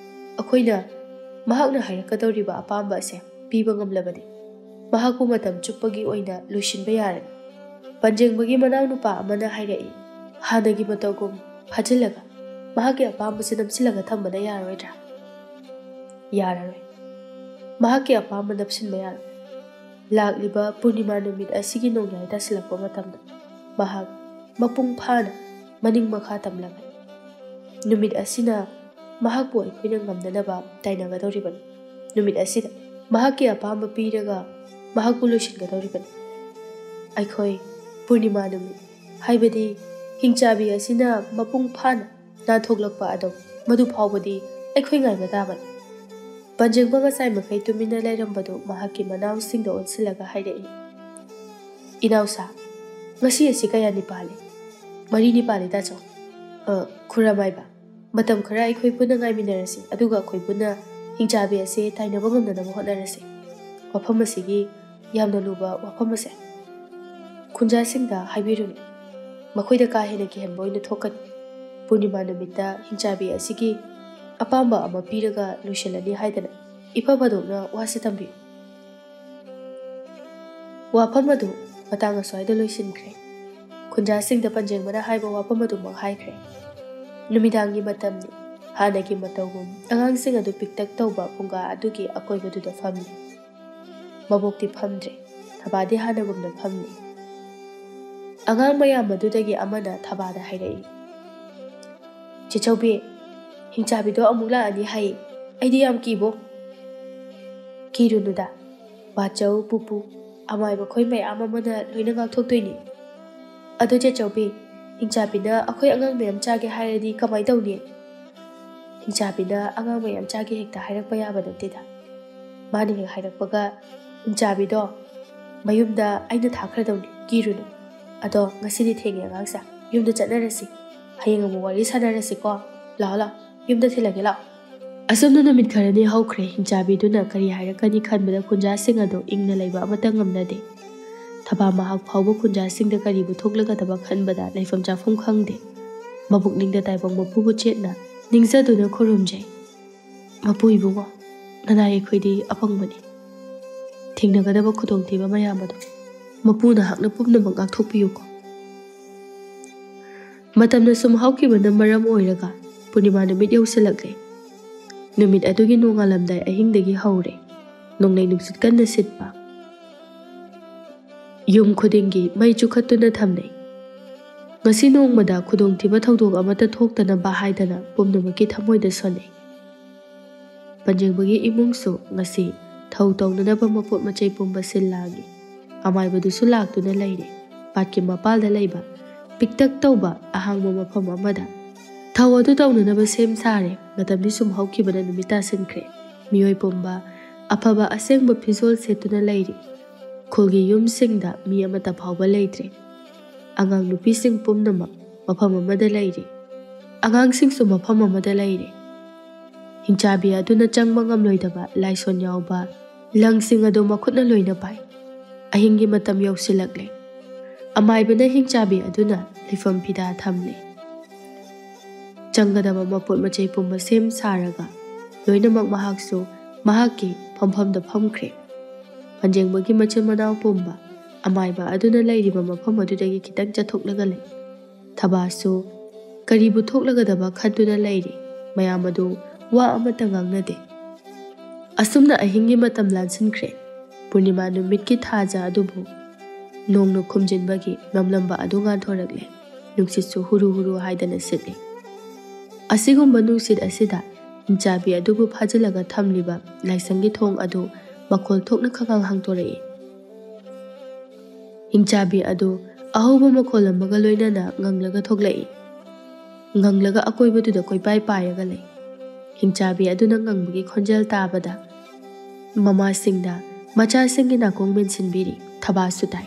ꯑꯩꯈꯣꯏꯅ ꯃꯍꯥꯛꯅ ꯍꯥꯏꯔꯛꯀꯗꯧꯔꯤꯕ ꯑꯄꯥꯝꯕ ꯑꯁꯦ ꯄꯤꯕ ꯉꯝꯂꯕꯗꯤ ꯃꯍꯥꯛꯄꯨ ꯃꯇꯝ ꯆꯨꯞꯄꯒꯤ ꯑꯣꯏꯅ ꯂꯣꯏꯁꯤꯟꯕ ꯌꯥꯔꯅꯤ꯫" ꯄꯟꯖꯦꯡꯕꯒꯤ ꯃꯅꯥꯎꯅꯨꯄꯥ ꯑꯃꯅ ꯍꯥꯏꯔꯛꯏ, "ꯍꯥꯟꯅꯒꯤ ꯃꯇꯧꯒꯨꯝ ꯐꯥꯖꯤꯜꯂꯒ ꯃꯍꯥꯛꯀꯤ ꯑꯄꯥꯝꯕꯁꯤ ꯅꯝꯁꯤꯜꯂꯒ ꯊꯝꯕꯅ ꯌꯥꯔꯣꯏꯗ꯭ꯔꯥ?" "ꯌꯥꯔꯔꯣꯏ꯫ ꯃꯍꯥꯛꯀꯤ ꯑꯄꯥꯝꯕ ꯅꯞꯁꯤꯟꯕ ꯌꯥꯔꯣꯏ꯫ ꯂꯥꯛꯂꯤꯕ ꯄꯨꯔꯅꯤꯃꯥ ꯅꯨꯃꯤꯠ ꯑꯁꯤꯒꯤ ꯅꯣꯡꯌꯥꯏ ꯇꯥꯁꯤꯜꯂꯛꯄ ꯃꯇꯝꯗ ꯃꯍꯥꯛ ꯃꯄꯨꯡ ꯐꯥꯅ ꯃꯅꯤꯡ ꯃꯈꯥ ꯇꯝꯂꯒꯅꯤ꯫ ꯅꯨꯃꯤꯠ ꯑꯁꯤꯅ ꯃꯍꯥꯛꯄꯨ ꯑꯩꯈꯣꯏꯅ ꯉꯝꯅꯅꯕ ꯇꯥꯏꯅꯒꯗꯧꯔꯤꯕꯅꯤ꯫ ꯅꯨꯃꯤꯠ ꯑꯁꯤꯗ ꯃꯍꯥꯛꯀꯤ ꯑꯄꯥꯝꯕ ꯄꯤꯔꯒ ꯃꯍꯥꯛꯄꯨ ꯂꯣꯏꯁꯤꯟꯒꯗꯧꯔꯤꯕꯅꯤ꯫ ꯑꯩꯈꯣꯏ ꯄꯨꯔꯅꯤꯃꯥ ꯅꯨꯃꯤꯠ, ꯍꯥꯏꯕꯗꯤ ꯍꯤꯡꯆꯥꯕꯤ ꯑꯁꯤꯅ ꯃꯄꯨꯡ ꯐꯥꯅ ꯅꯥꯟꯊꯣꯛꯂꯛꯄ ꯑꯗꯣ, ꯃꯗꯨ ꯐꯥꯎꯕꯗꯤ ꯑꯩꯈꯣꯏ ꯉꯥꯏꯕ ꯇꯥꯕꯅꯤ꯫" ꯄꯟꯖꯦꯡꯕ ꯉꯁꯥꯏ ꯃꯈꯩ ꯇꯨꯃꯤꯟꯅ ꯂꯩꯔꯝꯕꯗꯨ ꯃꯍꯥꯛꯀꯤ ꯃꯅꯥꯎꯁꯤꯡꯗ ꯑꯣꯟꯁꯤꯜꯂꯒ ꯍꯥꯏꯔꯛꯏ, "ꯏꯅꯥꯎꯁꯥ, ꯉꯁꯤ ꯑꯁꯤ ꯀꯌꯥꯅꯤ ꯄꯥꯜꯂꯤ?" "ꯃꯔꯤꯅꯤ ꯄꯥꯜꯂꯤ, ꯇꯥꯆꯧ꯫" "ꯑ, ꯈꯨꯔꯥꯃꯥꯏꯕ, ꯃꯇꯝ ꯈꯔ ꯑꯩꯈꯣꯏ ꯄꯨꯟꯅ ꯉꯥꯏꯃꯤꯟꯅꯔꯁꯤ, ꯑꯗꯨꯒ ꯑꯩꯈꯣꯏ ꯄꯨꯟꯅ ꯍꯤꯡꯆꯥꯕꯤ ꯑꯁꯤ ꯇꯥꯏꯅꯕ ꯉꯝꯅꯅꯕ ꯍꯣꯠꯅꯔꯁꯤ꯫ ꯋꯥꯐꯝ ꯑꯁꯤꯒꯤ ꯌꯥꯝꯅ ꯂꯨꯕ ꯋꯥꯐꯝ ꯑꯁꯦ ꯈꯨꯟꯖꯥꯁꯤꯡꯗ ꯍꯥꯏꯕꯤꯔꯨꯅꯨ꯫ ꯃꯈꯣꯏꯗ ꯀꯥ ꯍꯦꯟꯅ ꯀꯤꯍꯟꯕ ꯑꯣꯏꯅ ꯊꯣꯛꯀꯅꯤ꯫ ꯄꯨꯔꯅꯤꯃꯥ ꯅꯨꯃꯤꯠꯇ ꯍꯤꯡꯆꯥꯕꯤ ꯑꯁꯤꯒꯤ ꯑꯄꯥꯝꯕ ꯑꯃ ꯄꯤꯔꯒ ꯂꯣꯏꯁꯤꯜꯂꯅꯤ ꯍꯥꯏꯗꯅ ꯏꯐ ꯐꯗꯣꯛꯅ ꯋꯥꯁꯦ ꯇꯝꯕꯤꯌꯨ꯫" ꯋꯥꯐꯝ ꯑꯗꯨ ꯃꯇꯥꯡ ꯑꯁ꯭ꯋꯥꯏꯗ ꯂꯣꯏꯁꯤꯟꯈ꯭ꯔꯦ꯫ ꯈꯨꯟꯖꯥꯁꯤꯡꯗ ꯄꯟꯖꯦꯡꯕꯅ ꯍꯥꯏꯕ ꯋꯥꯐꯝ ꯑꯗꯨꯃꯛ ꯍꯥꯏꯈ꯭ꯔꯦ꯫ ꯅꯨꯃꯤꯗꯥꯡꯒꯤ ꯃꯇꯝꯅꯤ꯫ ꯍꯥꯟꯅꯒꯤ ꯃꯇꯧꯒꯨꯝ ꯑꯉꯥꯡꯁꯤꯡ ꯑꯗꯨ ꯄꯤꯛꯇꯛ ꯇꯧꯕ ꯐꯨꯡꯒꯥ ꯑꯗꯨꯒꯤ ꯑꯀꯣꯏꯕꯗꯨꯗ ꯐꯝꯂꯤ꯫ ꯃꯕꯣꯛꯇꯤ ꯐꯝꯗ꯭ꯔꯦ꯫ ꯊꯕꯥꯗꯤ ꯍꯥꯟꯅꯒꯨꯝꯅ ꯐꯝꯂꯤ꯫ ꯑꯉꯥꯡ ꯃꯌꯥꯝ ꯑꯗꯨꯗꯒꯤ ꯑꯃꯅ ꯊꯕꯥꯗ ꯍꯥꯏꯔꯛꯏ, "ꯆꯦꯆꯧꯕꯤ, ꯍꯤꯡꯆꯥꯕꯤꯗꯣ ꯑꯃꯨꯛ ꯂꯥꯛꯑꯅꯤ ꯍꯥꯏ꯫ ꯑꯩꯗꯤ ꯌꯥꯝ ꯀꯤꯕꯣ꯫" "ꯀꯤꯔꯨꯅꯨꯗ, ꯕꯥꯆꯧ, ꯄꯨꯄꯨ, ꯑꯃꯥꯏꯕ ꯈꯣꯏ ꯃꯌꯥꯝ ꯑꯃꯅ ꯂꯣꯏꯅ ꯉꯥꯛꯊꯣꯛꯇꯣꯏꯅꯤ꯫ ꯑꯗꯣ ꯆꯦꯆꯧꯕꯤ, ꯍꯤꯡꯆꯥꯕꯤꯅ ꯑꯩꯈꯣꯏ ꯑꯉꯥꯡ ꯃꯌꯥꯝ ꯆꯥꯒꯦ ꯍꯥꯏꯔꯗꯤ ꯀꯃꯥꯏ ꯇꯧꯅꯤ?" "ꯍꯤꯡꯆꯥꯕꯤꯅ ꯑꯉꯥꯡ ꯃꯌꯥꯝ ꯆꯥꯒꯦ ꯍꯦꯛꯇ ꯍꯥꯏꯔꯛꯄ ꯌꯥꯕ ꯅꯠꯇꯦꯗ꯫ ꯃꯥꯅ ꯍꯦꯛ ꯍꯥꯏꯔꯛꯄꯒ ꯍꯤꯡꯆꯥꯕꯤꯗꯣ ꯃꯌꯨꯝꯗ ꯑꯩꯅ ꯊꯥꯈ꯭ꯔꯗꯧꯅꯤ, ꯀꯤꯔꯨꯅꯨ꯫ ꯑꯗꯣ ꯉꯁꯤꯗꯤ ꯊꯦꯡꯉꯦ ꯑꯉꯥꯡꯁꯦ, ꯌꯨꯝꯗ ꯆꯠꯅꯔꯁꯤ꯫ ꯍꯌꯦꯡ ꯑꯃꯨꯛ ꯋꯥꯔꯤ ꯁꯥꯟꯅꯔꯁꯤꯀꯣ꯫ ꯂꯥꯛꯑꯣ ꯂꯥꯛꯑꯣ, ꯌꯨꯝꯗ ꯊꯤꯜꯂꯒꯦ ꯂꯥꯛꯑꯣ꯫" ꯑꯁꯨꯝꯅ ꯅꯨꯃꯤꯠ ꯈꯔꯅꯤ ꯍꯧꯈ꯭ꯔꯦ꯫ ꯍꯤꯡꯆꯥꯕꯤꯗꯨꯅ ꯀꯔꯤ ꯍꯥꯏꯔꯛꯀꯅꯤ ꯈꯟꯕꯗ ꯈꯨꯟꯖꯥꯁꯤꯡ ꯑꯗꯨ ꯏꯪꯅ ꯂꯩꯕ ꯑꯃꯠꯇ ꯉꯝꯅꯗꯦ꯫ ꯊꯕꯥ ꯃꯍꯥꯛ ꯐꯥꯎꯕ ꯈꯨꯟꯖꯥꯁꯤꯡꯗ ꯀꯔꯤꯕꯨ ꯊꯣꯛꯂꯒꯗꯕ ꯈꯟꯕꯗ ꯂꯩꯐꯝ ꯆꯥꯐꯝ ꯈꯪꯗꯦ꯫ ꯃꯕꯨꯛꯅꯤꯡꯗ ꯇꯥꯏꯕꯪ ꯃꯄꯨꯕꯨ ꯆꯦꯠꯅ ꯅꯤꯡꯖꯗꯨꯅ ꯈꯨꯔꯨꯝꯖꯩ꯫ "ꯃꯄꯨ ꯏꯕꯨꯡꯉꯣ, ꯅꯅꯥꯏ ꯑꯩꯈꯣꯏꯗꯤ ꯑꯄꯪꯕꯅꯤ꯫ ꯊꯦꯡꯅꯒꯗꯕ ꯈꯨꯗꯣꯡꯊꯤꯕ ꯃꯌꯥꯝ ꯑꯗꯣ ꯃꯄꯨ ꯅꯍꯥꯛꯅ ꯄꯨꯝꯅꯃꯛ ꯉꯥꯛꯊꯣꯛꯄꯤꯌꯨꯀꯣ꯫" ꯃꯇꯝꯅ ꯁꯨꯝ ꯍꯧꯈꯤꯕꯅ ꯃꯔꯝ ꯑꯣꯏꯔꯒ ꯄꯨꯔꯅꯤꯃꯥ ꯅꯨꯃꯤꯠ ꯌꯧꯁꯤꯜꯂꯛꯂꯦ꯫ ꯅꯨꯃꯤꯠ ꯑꯗꯨꯒꯤ ꯅꯣꯡꯉꯥꯜꯂꯝꯗꯥꯏ ꯑꯍꯤꯡꯗꯒꯤ ꯍꯧꯔꯦ ꯅꯣꯡꯂꯩ ꯅꯨꯡꯁꯤꯠ ꯀꯟꯅ ꯁꯤꯠꯄ꯫ ꯌꯨꯝ ꯈꯨꯗꯤꯡꯒꯤ ꯃꯩ ꯆꯨꯈꯠꯇꯨꯅ ꯊꯝꯅꯩ꯫ ꯉꯁꯤ ꯅꯣꯡꯃꯗ ꯈꯨꯗꯣꯡꯊꯤꯕ ꯊꯧꯗꯣꯛ ꯑꯃꯠꯇ ꯊꯣꯛꯇꯅꯕ ꯍꯥꯏꯗꯅ ꯄꯨꯝꯅꯃꯛꯀꯤ ꯊꯃꯣꯏꯗ ꯁꯣꯟꯅꯩ꯫ ꯄꯟꯖꯦꯡꯕꯒꯤ ꯏꯃꯨꯡꯁꯨ ꯉꯁꯤ ꯊꯧ ꯇꯧꯅꯅꯕ ꯃꯄꯣꯠ ꯃꯆꯩ ꯄꯨꯝꯕ ꯁꯤꯜ ꯂꯥꯡꯏ꯫ ꯑꯃꯥꯏꯕꯗꯨꯁꯨ ꯂꯥꯛꯇꯨꯅ ꯂꯩꯔꯦ꯫ ꯄꯥꯠꯀꯤ ꯃꯄꯥꯜꯗ ꯂꯩꯕ ꯄꯤꯛꯇꯛ ꯇꯧꯕ ꯑꯍꯥꯡꯕ ꯃꯐꯝ ꯑꯃꯗ ꯊꯧ ꯑꯗꯨ ꯇꯧꯅꯅꯕ ꯁꯦꯝ ꯁꯥꯔꯦ꯫ ꯃꯇꯝꯗꯤ ꯁꯨꯝ ꯍꯧꯈꯤꯕꯅ ꯅꯨꯃꯤꯠ ꯇꯥꯁꯤꯟꯈ꯭ꯔꯦ꯫ ꯃꯤꯑꯣꯏ ꯄꯨꯝꯕ ꯑꯐꯕ ꯑꯁꯦꯡꯕ ꯐꯤꯖꯣꯜ ꯁꯦꯠꯇꯨꯅ ꯂꯩꯔꯤ꯫ ꯈꯨꯜꯒꯤ ꯌꯨꯝꯁꯤꯡꯗ ꯃꯤ ꯑꯃꯠꯇ ꯐꯥꯎꯕ ꯂꯩꯇ꯭ꯔꯦ꯫ ꯑꯉꯥꯡ ꯅꯨꯄꯤꯁꯤꯡ ꯄꯨꯝꯅꯃꯛ ꯃꯐꯝ ꯑꯃꯗ ꯂꯩꯔꯤ꯫ ꯑꯉꯥꯡꯁꯤꯡꯁꯨ ꯃꯐꯝ ꯑꯃꯗ ꯂꯩꯔꯤ꯫ ꯍꯤꯡꯆꯥꯕꯤ ꯑꯗꯨꯅ ꯆꯪꯕ ꯉꯝꯂꯣꯏꯗꯕ ꯂꯥꯏꯁꯣꯟ ꯌꯥꯎꯕ ꯂꯪꯁꯤꯡ ꯑꯗꯨ ꯃꯈꯨꯠꯅ ꯂꯣꯏꯅ ꯄꯥꯏ꯫ ꯑꯍꯤꯡꯒꯤ ꯃꯇꯝ ꯌꯧꯁꯤꯜꯂꯛꯂꯦ꯫ ꯑꯃꯥꯏꯕꯅ ꯍꯤꯡꯆꯥꯕꯤ ꯑꯗꯨꯅ ꯂꯩꯐꯝ ꯐꯤꯗꯥ ꯊꯝꯂꯤ꯫ ꯆꯪꯒꯗꯕ ꯃꯄꯣꯠ ꯃꯆꯩ ꯄꯨꯝꯕ ꯁꯦꯝ ꯁꯥꯔꯒ ꯂꯣꯏꯅꯃꯛ ꯃꯍꯥꯛꯁꯨ ꯃꯍꯥꯛꯀꯤ ꯐꯝꯐꯝꯗ ꯐꯝꯈ꯭ꯔꯦ꯫ ꯄꯟꯖꯦꯡꯕꯒꯤ ꯃꯆꯤꯟ ꯃꯅꯥꯎ ꯄꯨꯝꯕ ꯑꯃꯥꯏꯕ ꯑꯗꯨꯅ ꯂꯩꯔꯤꯕ ꯃꯐꯝ ꯑꯗꯨꯗꯒꯤ ꯈꯤꯇꯪ ꯆꯠꯊꯣꯛꯂꯒ ꯂꯩ꯫ ꯊꯕꯥꯁꯨ ꯀꯔꯤꯕꯨ ꯊꯣꯛꯂꯒꯗꯕ ꯈꯟꯗꯨꯅ ꯂꯩꯔꯤ꯫ ꯃꯌꯥꯝ ꯑꯗꯨ ꯋꯥ ꯑꯃꯠꯇ ꯉꯥꯡꯅꯗꯦ꯫ ꯑꯁꯨꯝꯅ ꯑꯍꯤꯡꯒꯤ ꯃꯇꯝ ꯂꯥꯟꯁꯤꯟꯈ꯭ꯔꯦ꯫ ꯄꯨꯔꯅꯤꯃꯥ ꯅꯨꯃꯤꯠꯀꯤ ꯊꯥꯖ ꯑꯗꯨꯕꯨ ꯅꯣꯡꯅ ꯈꯨꯝꯖꯤꯟꯕꯒꯤ ꯃꯝꯂꯝꯕ ꯑꯗꯨ ꯉꯥꯟꯊꯣꯔꯛꯂꯦ꯫ ꯅꯨꯡꯁꯤꯠꯁꯨ ꯍꯨꯔꯨ ꯍꯨꯔꯨ ꯍꯥꯏꯗꯅ ꯁꯤꯠꯂꯤ꯫ ꯑꯁꯤꯒꯨꯝꯕ ꯅꯨꯡꯁꯤꯠ ꯑꯁꯤꯗ ꯍꯤꯡꯆꯥꯕꯤ ꯑꯗꯨꯕꯨ ꯐꯥꯖꯤꯜꯂꯒ ꯊꯝꯂꯤꯕ ꯂꯥꯏꯁꯪꯒꯤ ꯊꯣꯡ ꯑꯗꯨ ꯃꯈꯣꯜ ꯊꯣꯛꯅ ꯈꯪꯍꯥꯡ ꯍꯥꯡꯗꯣꯔꯛꯏ꯫ ꯍꯤꯡꯆꯥꯕꯤ ꯑꯗꯨ ꯑꯍꯧꯕ ꯃꯈꯣꯜ ꯑꯃꯒ ꯂꯣꯏꯅꯅ ꯉꯪꯂꯒ ꯊꯣꯛꯂꯛꯏ꯫ ꯉꯪꯂꯒ ꯑꯀꯣꯏꯕꯗꯨꯗ ꯀꯣꯏꯄꯥꯏ ꯄꯥꯏꯔꯒ ꯂꯩ꯫ ꯍꯤꯡꯆꯥꯕꯤ ꯑꯗꯨꯅ ꯉꯪꯕꯒꯤ ꯈꯣꯟꯖꯦꯜ ꯇꯥꯕꯗ ꯃꯃꯥꯁꯤꯡꯅ ꯃꯆꯥꯁꯤꯡꯒꯤ ꯅꯥꯀꯣꯡ ꯃꯦꯟꯁꯤꯟꯕꯤꯔꯤ꯫ ꯊꯕꯥꯁꯨ ꯇꯥꯏ꯫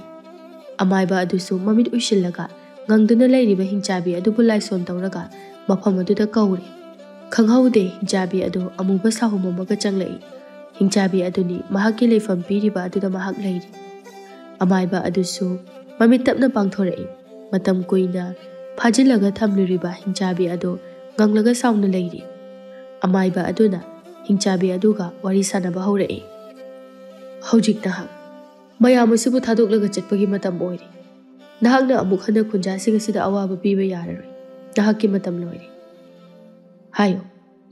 ꯑꯃꯥꯏꯕ ꯑꯗꯨꯁꯨ ꯃꯃꯤꯠ ꯎꯏꯁꯤꯜꯂꯒ ꯉꯪꯗꯨꯅ ꯂꯩꯔꯤꯕ ꯍꯤꯡꯆꯥꯕꯤ ꯑꯗꯨꯕꯨ ꯂꯥꯏꯁꯣꯟ ꯇꯧꯔꯒ ꯃꯐꯝ ꯑꯗꯨꯗ ꯀꯧꯔꯦ꯫ ꯈꯪꯍꯧꯗꯦ, ꯍꯤꯡꯆꯥꯕꯤ ꯑꯗꯨ ꯑꯃꯨꯕ ꯁꯥꯍꯨꯝ ꯑꯃꯒ ꯆꯪꯂꯛꯏ꯫ ꯍꯤꯡꯆꯥꯕꯤ ꯑꯗꯨꯅꯤ ꯃꯍꯥꯛꯀꯤ ꯂꯩꯐꯝ ꯄꯤꯔꯤꯕ ꯑꯗꯨꯗ ꯃꯍꯥꯛ ꯂꯩꯔꯤ꯫ ꯑꯃꯥꯏꯕ ꯑꯗꯨꯁꯨ ꯃꯃꯤꯠ ꯇꯞꯅ ꯄꯥꯡꯊꯣꯔꯛꯏ꯫ ꯃꯇꯝ ꯀꯨꯏꯅ ꯐꯥꯖꯤꯜꯂꯒ ꯊꯝꯂꯨꯔꯤꯕ ꯍꯤꯡꯆꯥꯕꯤ ꯑꯗꯨ ꯉꯪꯂꯒ ꯁꯥꯎꯅ ꯂꯩꯔꯤ꯫ ꯑꯃꯥꯏꯕ ꯑꯗꯨꯅ ꯍꯤꯡꯆꯥꯕꯤ ꯑꯗꯨꯒ ꯋꯥꯔꯤ ꯁꯥꯟꯅꯕ ꯍꯧꯔꯛꯏ꯫ "ꯍꯧꯖꯤꯛ ꯅꯍꯥꯛ ꯃꯌꯥꯝ ꯑꯁꯤꯕꯨ ꯊꯥꯗꯣꯛꯂꯒ ꯆꯠꯄꯒꯤ ꯃꯇꯝ ꯑꯣꯏꯔꯦ꯫ ꯅꯍꯥꯛꯅ ꯑꯃꯨꯛ ꯍꯟꯅ ꯈꯨꯟꯖꯥꯁꯤꯡ ꯑꯁꯤꯗ ꯑꯋꯥꯕ ꯄꯤꯕ ꯌꯥꯔꯔꯣꯏ꯫ ꯅꯍꯥꯛꯀꯤ ꯃꯇꯝ ꯂꯣꯏꯔꯦ꯫ ꯍꯥꯏꯌꯨ,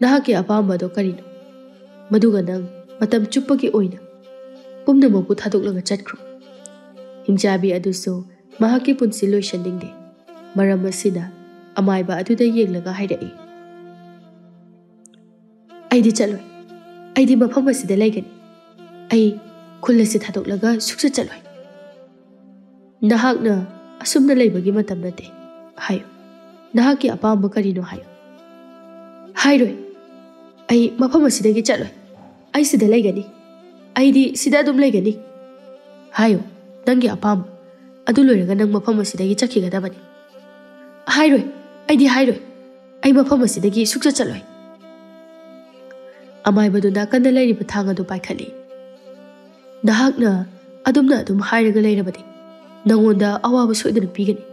ꯅꯍꯥꯛꯀꯤ ꯑꯄꯥꯝꯕꯗꯣ ꯀꯔꯤꯅꯣ? ꯃꯗꯨꯒ ꯅꯪ ꯃꯇꯝ ꯆꯨꯞꯄꯒꯤ ꯑꯣꯏꯅ ꯄꯨꯝꯅꯃꯛꯄꯨ ꯊꯥꯗꯣꯛꯂꯒ ꯆꯠꯈ꯭ꯔꯣ꯫" ꯍꯤꯡꯆꯥꯕꯤ ꯑꯗꯨꯁꯨ ꯃꯍꯥꯛꯀꯤ ꯄꯨꯟꯁꯤ ꯂꯣꯏꯁꯟꯅꯤꯡꯗꯦ꯫ ꯃꯔꯝ ꯑꯁꯤꯅ ꯑꯃꯥꯏꯕ ꯑꯗꯨꯗ ꯌꯦꯡꯂꯒ ꯍꯥꯏꯔꯛꯏ, "ꯑꯩꯗꯤ ꯆꯠꯂꯣꯏ꯫ ꯑꯩꯗꯤ ꯃꯐꯝ ꯑꯁꯤꯗ ꯂꯩꯒꯅꯤ꯫ ꯑꯩ ꯈꯨꯜ ꯑꯁꯤ ꯊꯥꯗꯣꯛꯂꯒ ꯁꯨꯛꯆꯠ ꯆꯠꯂꯣꯏ꯫" "ꯅꯍꯥꯛꯅ ꯑꯁꯨꯝꯅ ꯂꯩꯕꯒꯤ ꯃꯇꯝ ꯅꯠꯇꯦ꯫ ꯍꯥꯏꯌꯨ, ꯅꯍꯥꯛꯀꯤ ꯑꯄꯥꯝꯕ ꯀꯔꯤꯅꯣ ꯍꯥꯏꯌꯨ꯫" "ꯍꯥꯏꯔꯣꯏ꯫ ꯑꯩ ꯃꯐꯝ ꯑꯁꯤꯗꯒꯤ ꯆꯠꯂꯣꯏ꯫ ꯑꯩ ꯁꯤꯗ ꯂꯩꯒꯅꯤ꯫ ꯑꯩꯗꯤ ꯁꯤꯗ ꯑꯗꯨꯝ ꯂꯩꯒꯅꯤ꯫" "ꯍꯥꯏꯌꯨ, ꯅꯪꯒꯤ ꯑꯄꯥꯝꯕ꯫ ꯑꯗꯨ ꯂꯣꯏꯔꯒ ꯅꯪ ꯃꯐꯝ ꯑꯁꯤꯗꯒꯤ ꯆꯠꯈꯤꯒꯗꯕꯅꯤ꯫" "ꯍꯥꯏꯔꯣꯏ, ꯑꯩꯗꯤ ꯍꯥꯏꯔꯣꯏ꯫ ꯑꯩ ꯃꯐꯝ ꯑꯁꯤꯗꯒꯤ ꯁꯨꯛꯆꯠ ꯆꯠꯂꯣꯏ꯫" ꯑꯃꯥꯏꯕꯗꯨ ꯅꯥꯀꯟꯗ ꯂꯩꯔꯤꯕ ꯊꯥꯡ ꯑꯗꯨ ꯄꯥꯏꯈꯠꯂꯤ꯫ "ꯅꯍꯥꯛꯅ ꯑꯗꯨꯝꯅ ꯑꯗꯨꯝ ꯍꯥꯏꯔꯒ ꯂꯩꯔꯕꯗꯤ ꯅꯪꯉꯣꯟꯗ ꯑꯋꯥꯕ ꯁꯣꯏꯗꯅ ꯄꯤꯒꯅꯤ꯫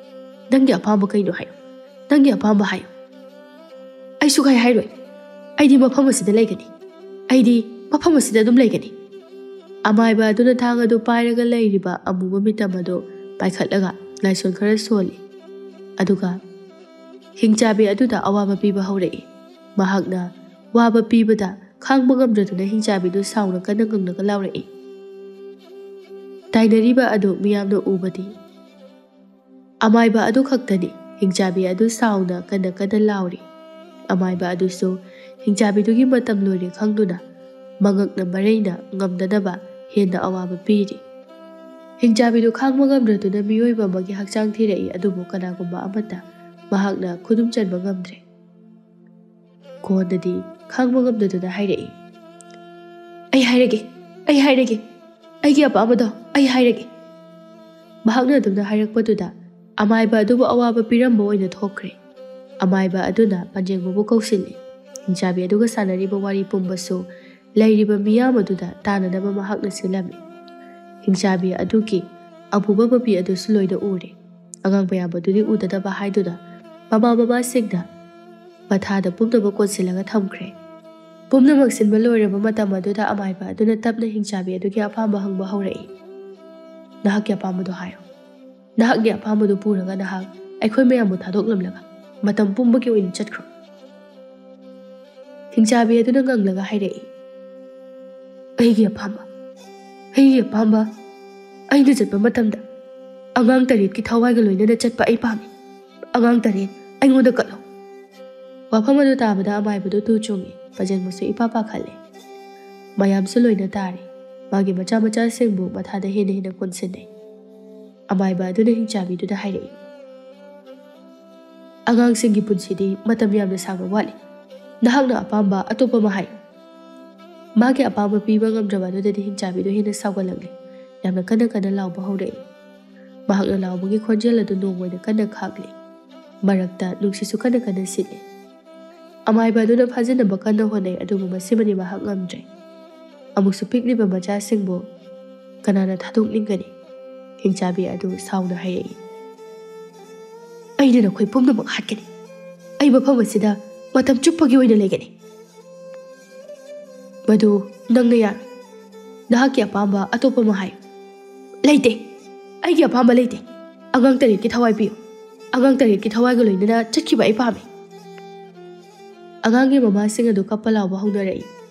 ꯅꯪꯒꯤ ꯑꯄꯥꯝꯕ ꯀꯩꯅꯣ ꯍꯥꯏꯌꯨ꯫ ꯅꯪꯒꯤ ꯑꯄꯥꯝꯕ ꯍꯥꯏꯌꯨ꯫" "ꯑꯩ ꯁꯨꯛꯍꯥꯏ ꯍꯥꯏꯔꯣꯏ꯫ ꯑꯩꯗꯤ ꯃꯐꯝ ꯑꯁꯤꯗ ꯂꯩꯒꯅꯤ꯫ ꯑꯩꯗꯤ ꯃꯐꯝ ꯑꯁꯤꯗ ꯑꯗꯨꯝ ꯂꯩꯒꯅꯤ꯫" ꯑꯃꯥꯏꯕ ꯑꯗꯨꯅ ꯊꯥꯡ ꯑꯗꯨ ꯄꯥꯏꯔꯒ ꯂꯩꯔꯤꯕ ꯑꯃꯨꯕ ꯃꯤꯇꯝ ꯑꯗꯨ ꯄꯥꯏꯈꯠꯂꯒ ꯂꯥꯏꯁꯣꯟ ꯈꯔ ꯁꯣꯜꯂꯤ꯫ ꯑꯗꯨꯒ ꯍꯤꯡꯆꯥꯕꯤ ꯑꯗꯨꯗ ꯑꯋꯥꯕ ꯄꯤꯕ ꯍꯧꯔꯛꯏ꯫ ꯃꯍꯥꯛꯅ ꯋꯥꯕ ꯄꯤꯕꯗ ꯈꯥꯡꯕ ꯉꯝꯗ꯭ꯔꯗꯨꯅ ꯍꯤꯡꯆꯥꯕꯤꯗꯨ ꯁꯥꯎꯅ ꯀꯟꯅ ꯉꯪꯂꯒ ꯂꯥꯎꯔꯛꯏ꯫ ꯇꯥꯏꯅꯔꯤꯕ ꯑꯗꯨ ꯃꯤꯌꯥꯝꯅ ꯎꯕꯗꯤ ꯑꯃꯥꯏꯕ ꯑꯗꯨ ꯈꯛꯇꯅꯤ꯫ ꯍꯤꯡꯆꯥꯕꯤ ꯑꯗꯨ ꯁꯥꯎꯅ ꯀꯟꯅ ꯀꯟꯅ ꯂꯥꯎꯔꯤ꯫ ꯑꯃꯥꯏꯕ ꯑꯗꯨꯁꯨ ꯍꯤꯡꯆꯥꯕꯤꯗꯨꯒꯤ ꯃꯇꯝ ꯂꯣꯏꯔꯦ ꯈꯪꯗꯨꯅ ꯃꯉꯛꯅ ꯃꯔꯩꯅ ꯉꯝꯗꯅꯕ ꯍꯦꯟꯅ ꯑꯋꯥꯕ ꯄꯤꯔꯤ꯫ ꯍꯤꯡꯆꯥꯕꯤꯗꯨ ꯈꯥꯡꯕ ꯉꯝꯗ꯭ꯔꯗꯨꯅ ꯃꯤꯑꯣꯏꯕ ꯑꯃꯒꯤ ꯍꯛꯆꯥꯡ ꯊꯤꯔꯛꯏ, ꯑꯗꯨꯕꯨ ꯀꯅꯥꯒꯨꯝꯕ ꯑꯃꯠꯇ ꯃꯍꯥꯛꯅ ꯈꯨꯗꯨꯝ ꯆꯟꯕ ꯉꯝꯗ꯭ꯔꯦ꯫ ꯀꯣꯟꯅꯗꯤ ꯈꯥꯡꯕ ꯉꯝꯗꯗꯨꯅ ꯍꯥꯏꯔꯛꯏ, "ꯑꯩ ꯍꯥꯏꯔꯒꯦ, ꯑꯩ ꯍꯥꯏꯔꯒꯦ, ꯑꯩꯒꯤ ꯑꯄꯥꯝꯕꯗꯣ ꯑꯩ ꯍꯥꯏꯔꯒꯦ"꯫ ꯃꯍꯥꯛꯅ ꯑꯗꯨꯝꯅ ꯍꯥꯏꯔꯛꯄꯗꯨꯗ ꯑꯃꯥꯏꯕ ꯑꯗꯨꯕꯨ ꯑꯋꯥꯕ ꯄꯤꯔꯝꯕ ꯑꯣꯏꯅ ꯊꯣꯛꯈ꯭ꯔꯦ꯫ ꯑꯃꯥꯏꯕ ꯑꯗꯨꯅ ꯄꯟꯖꯦꯡꯕꯕꯨ ꯀꯧꯁꯤꯜꯂꯤ꯫ ꯍꯤꯡꯆꯥꯕꯤ ꯑꯗꯨꯒ ꯁꯥꯟꯅꯔꯤꯕ ꯋꯥꯔꯤ ꯄꯨꯝꯕꯁꯨ ꯂꯩꯔꯤꯕ ꯃꯤꯌꯥꯝ ꯑꯗꯨꯗ ꯇꯥꯅꯅꯕ ꯃꯍꯥꯛꯅ ꯁꯤꯜꯂꯝꯃꯤ꯫ ꯍꯤꯡꯆꯥꯕꯤ ꯑꯗꯨꯒꯤ ꯑꯄꯨꯕ ꯃꯄꯤ ꯑꯗꯨꯁꯨ ꯂꯣꯏꯅ ꯎꯔꯦ꯫ ꯑꯉꯥꯡ ꯃꯌꯥꯝ ꯑꯗꯨꯗꯤ ꯎꯗꯅꯕ ꯍꯥꯏꯗꯨꯅ ꯃꯃꯥ ꯃꯃꯥꯁꯤꯡꯅ ꯃꯊꯥꯗ ꯄꯨꯝꯅꯃꯛ ꯀꯣꯟꯁꯤꯜꯂꯒ ꯊꯝꯈ꯭ꯔꯦ꯫ ꯄꯨꯝꯅꯃꯛ ꯁꯤꯟꯕ ꯂꯣꯏꯔꯕ ꯃꯇꯝ ꯑꯗꯨꯗ ꯑꯃꯥꯏꯕ ꯑꯗꯨꯅ ꯇꯞꯅ ꯍꯤꯡꯆꯥꯕꯤ ꯑꯗꯨꯒꯤ ꯑꯄꯥꯝꯕ ꯍꯪꯕ ꯍꯧꯔꯛꯏ꯫ "ꯅꯍꯥꯛꯀꯤ ꯑꯄꯥꯝꯕꯗꯣ ꯍꯥꯏꯌꯨ꯫ ꯅꯍꯥꯛꯀꯤ ꯑꯄꯥꯝꯕꯗꯨ ꯄꯨꯔꯒ ꯅꯍꯥꯛ ꯑꯩꯈꯣꯏ ꯃꯌꯥꯝꯕꯨ ꯊꯥꯗꯣꯛꯂꯝꯂꯒ ꯃꯇꯝ ꯄꯨꯝꯕꯒꯤ ꯑꯣꯏꯅ ꯆꯠꯈ꯭ꯔꯣ"꯫ ꯍꯤꯡꯆꯥꯕꯤ ꯑꯗꯨꯅ ꯉꯪꯂꯒ ꯍꯥꯏꯔꯛꯏ, "ꯑꯩꯒꯤ ꯑꯄꯥꯝꯕ, ꯑꯩꯒꯤ ꯑꯄꯥꯝꯕ, ꯑꯩꯅ ꯆꯠꯄ ꯃꯇꯝꯗ ꯑꯉꯥꯡ ꯇꯔꯦꯠꯀꯤ ꯊꯋꯥꯏꯒ ꯂꯣꯏꯅꯅ ꯆꯠꯄ ꯑꯩ ꯄꯥꯝꯃꯤ꯫ ꯑꯉꯥꯡ ꯇꯔꯦꯠ ꯑꯩꯉꯣꯟꯗ ꯀꯠꯂꯣ"꯫ ꯋꯥꯐꯝ ꯑꯗꯨ ꯇꯥꯕꯗ ꯑꯃꯥꯏꯕꯗꯨ ꯇꯨ ꯆꯨꯡꯏ, ꯄꯖꯦꯡꯕꯁꯨ ꯏꯄꯥ ꯄꯥꯈꯠꯂꯦ꯫ ꯃꯌꯥꯝꯁꯨ ꯂꯣꯏꯅ ꯇꯥꯔꯤ꯫ ꯃꯥꯒꯤ ꯃꯆꯥ ꯃꯆꯥꯁꯤꯡꯕꯨ ꯃꯊꯥꯗ ꯍꯦꯟꯅ ꯍꯦꯟꯅ ꯀꯣꯟꯁꯤꯟꯅꯩ꯫ ꯑꯃꯥꯏꯕ ꯑꯗꯨꯅ ꯍꯤꯡꯆꯥꯕꯤꯗꯨꯗ ꯍꯥꯏꯔꯛꯏ, "ꯑꯉꯥꯡꯁꯤꯡꯒꯤ ꯄꯨꯟꯁꯤꯗꯤ ꯃꯇꯝ ꯌꯥꯝꯅ ꯁꯥꯡꯕ ꯋꯥꯠꯂꯤ꯫ ꯅꯍꯥꯛꯅ ꯑꯄꯥꯝꯕ ꯑꯇꯣꯞꯄ ꯑꯃ ꯍꯥꯏꯌꯨ"꯫ ꯃꯥꯒꯤ ꯑꯄꯥꯝꯕ ꯄꯤꯕ ꯉꯝꯗ꯭ꯔꯕ ꯑꯗꯨꯗꯗꯤ ꯍꯤꯡꯆꯥꯕꯤꯗꯨ ꯍꯦꯟꯅ ꯁꯥꯎꯒꯠꯂꯛꯂꯤ꯫ ꯌꯥꯝꯅ ꯀꯟꯅ ꯀꯟꯅ ꯂꯥꯎꯕ ꯍꯧꯔꯛꯏ꯫ ꯃꯍꯥꯛꯅ ꯂꯥꯎꯕꯒꯤ ꯈꯣꯟꯖꯦꯜ ꯑꯗꯨ ꯅꯣꯡ ꯑꯣꯏꯅ ꯀꯟꯅ ꯈꯥꯛꯂꯤ꯫ ꯃꯔꯛꯇ ꯅꯨꯡꯁꯤꯠꯁꯨ ꯀꯟꯅ ꯀꯟꯅ ꯁꯤꯠꯂꯤ꯫ ꯑꯃꯥꯏꯕ ꯑꯗꯨꯅ ꯐꯥꯖꯤꯟꯅꯕ ꯀꯟꯅ ꯍꯣꯠꯅꯩ, ꯑꯗꯨꯕꯨ ꯃꯁꯤꯃꯗꯤ ꯃꯍꯥꯛ ꯉꯝꯗ꯭ꯔꯦ꯫ ꯑꯃꯨꯛꯁꯨ ꯄꯤꯛꯂꯤꯕ ꯃꯆꯥꯁꯤꯡꯕꯨ ꯀꯅꯥꯅ ꯊꯥꯗꯣꯛꯅꯤꯡꯒꯅꯤ? ꯍꯤꯡꯆꯥꯕꯤ ꯑꯗꯨ ꯁꯥꯎꯅ ꯍꯥꯏꯔꯛꯏ, "ꯑꯩꯅ ꯅꯈꯣꯏ ꯄꯨꯝꯅꯃꯛ ꯍꯥꯠꯀꯅꯤ꯫ ꯑꯩ ꯃꯐꯝ ꯑꯁꯤꯗ ꯃꯇꯝ ꯆꯨꯞꯄꯒꯤ ꯑꯣꯏꯅ ꯂꯩꯒꯅꯤ"꯫ "ꯃꯗꯨ ꯅꯪꯅ ꯌꯥꯔꯣꯏ꯫ ꯅꯍꯥꯛꯀꯤ ꯑꯄꯥꯝꯕ ꯑꯇꯣꯞꯄ ꯑꯃ ꯍꯥꯏꯌꯨ"꯫ "ꯂꯩꯇꯦ꯫ ꯑꯩꯒꯤ ꯑꯄꯥꯝꯕ ꯂꯩꯇꯦ꯫ ꯑꯉꯥꯡ ꯇꯔꯦꯠꯀꯤ ꯊꯋꯥꯏ ꯄꯤꯌꯨ꯫ ꯑꯉꯥꯡ ꯇꯔꯦꯠꯀꯤ ꯊꯋꯥꯏꯒ ꯂꯣꯏꯅꯅ ꯆꯠꯈꯤꯕ ꯑꯩ ꯄꯥꯝꯃꯤ"꯫ ꯑꯉꯥꯡꯒꯤ ꯃꯃꯥꯁꯤꯡ ꯑꯗꯨ ꯀꯞꯄ ꯂꯥꯎꯕ ꯍꯧꯅꯔꯛꯏ꯫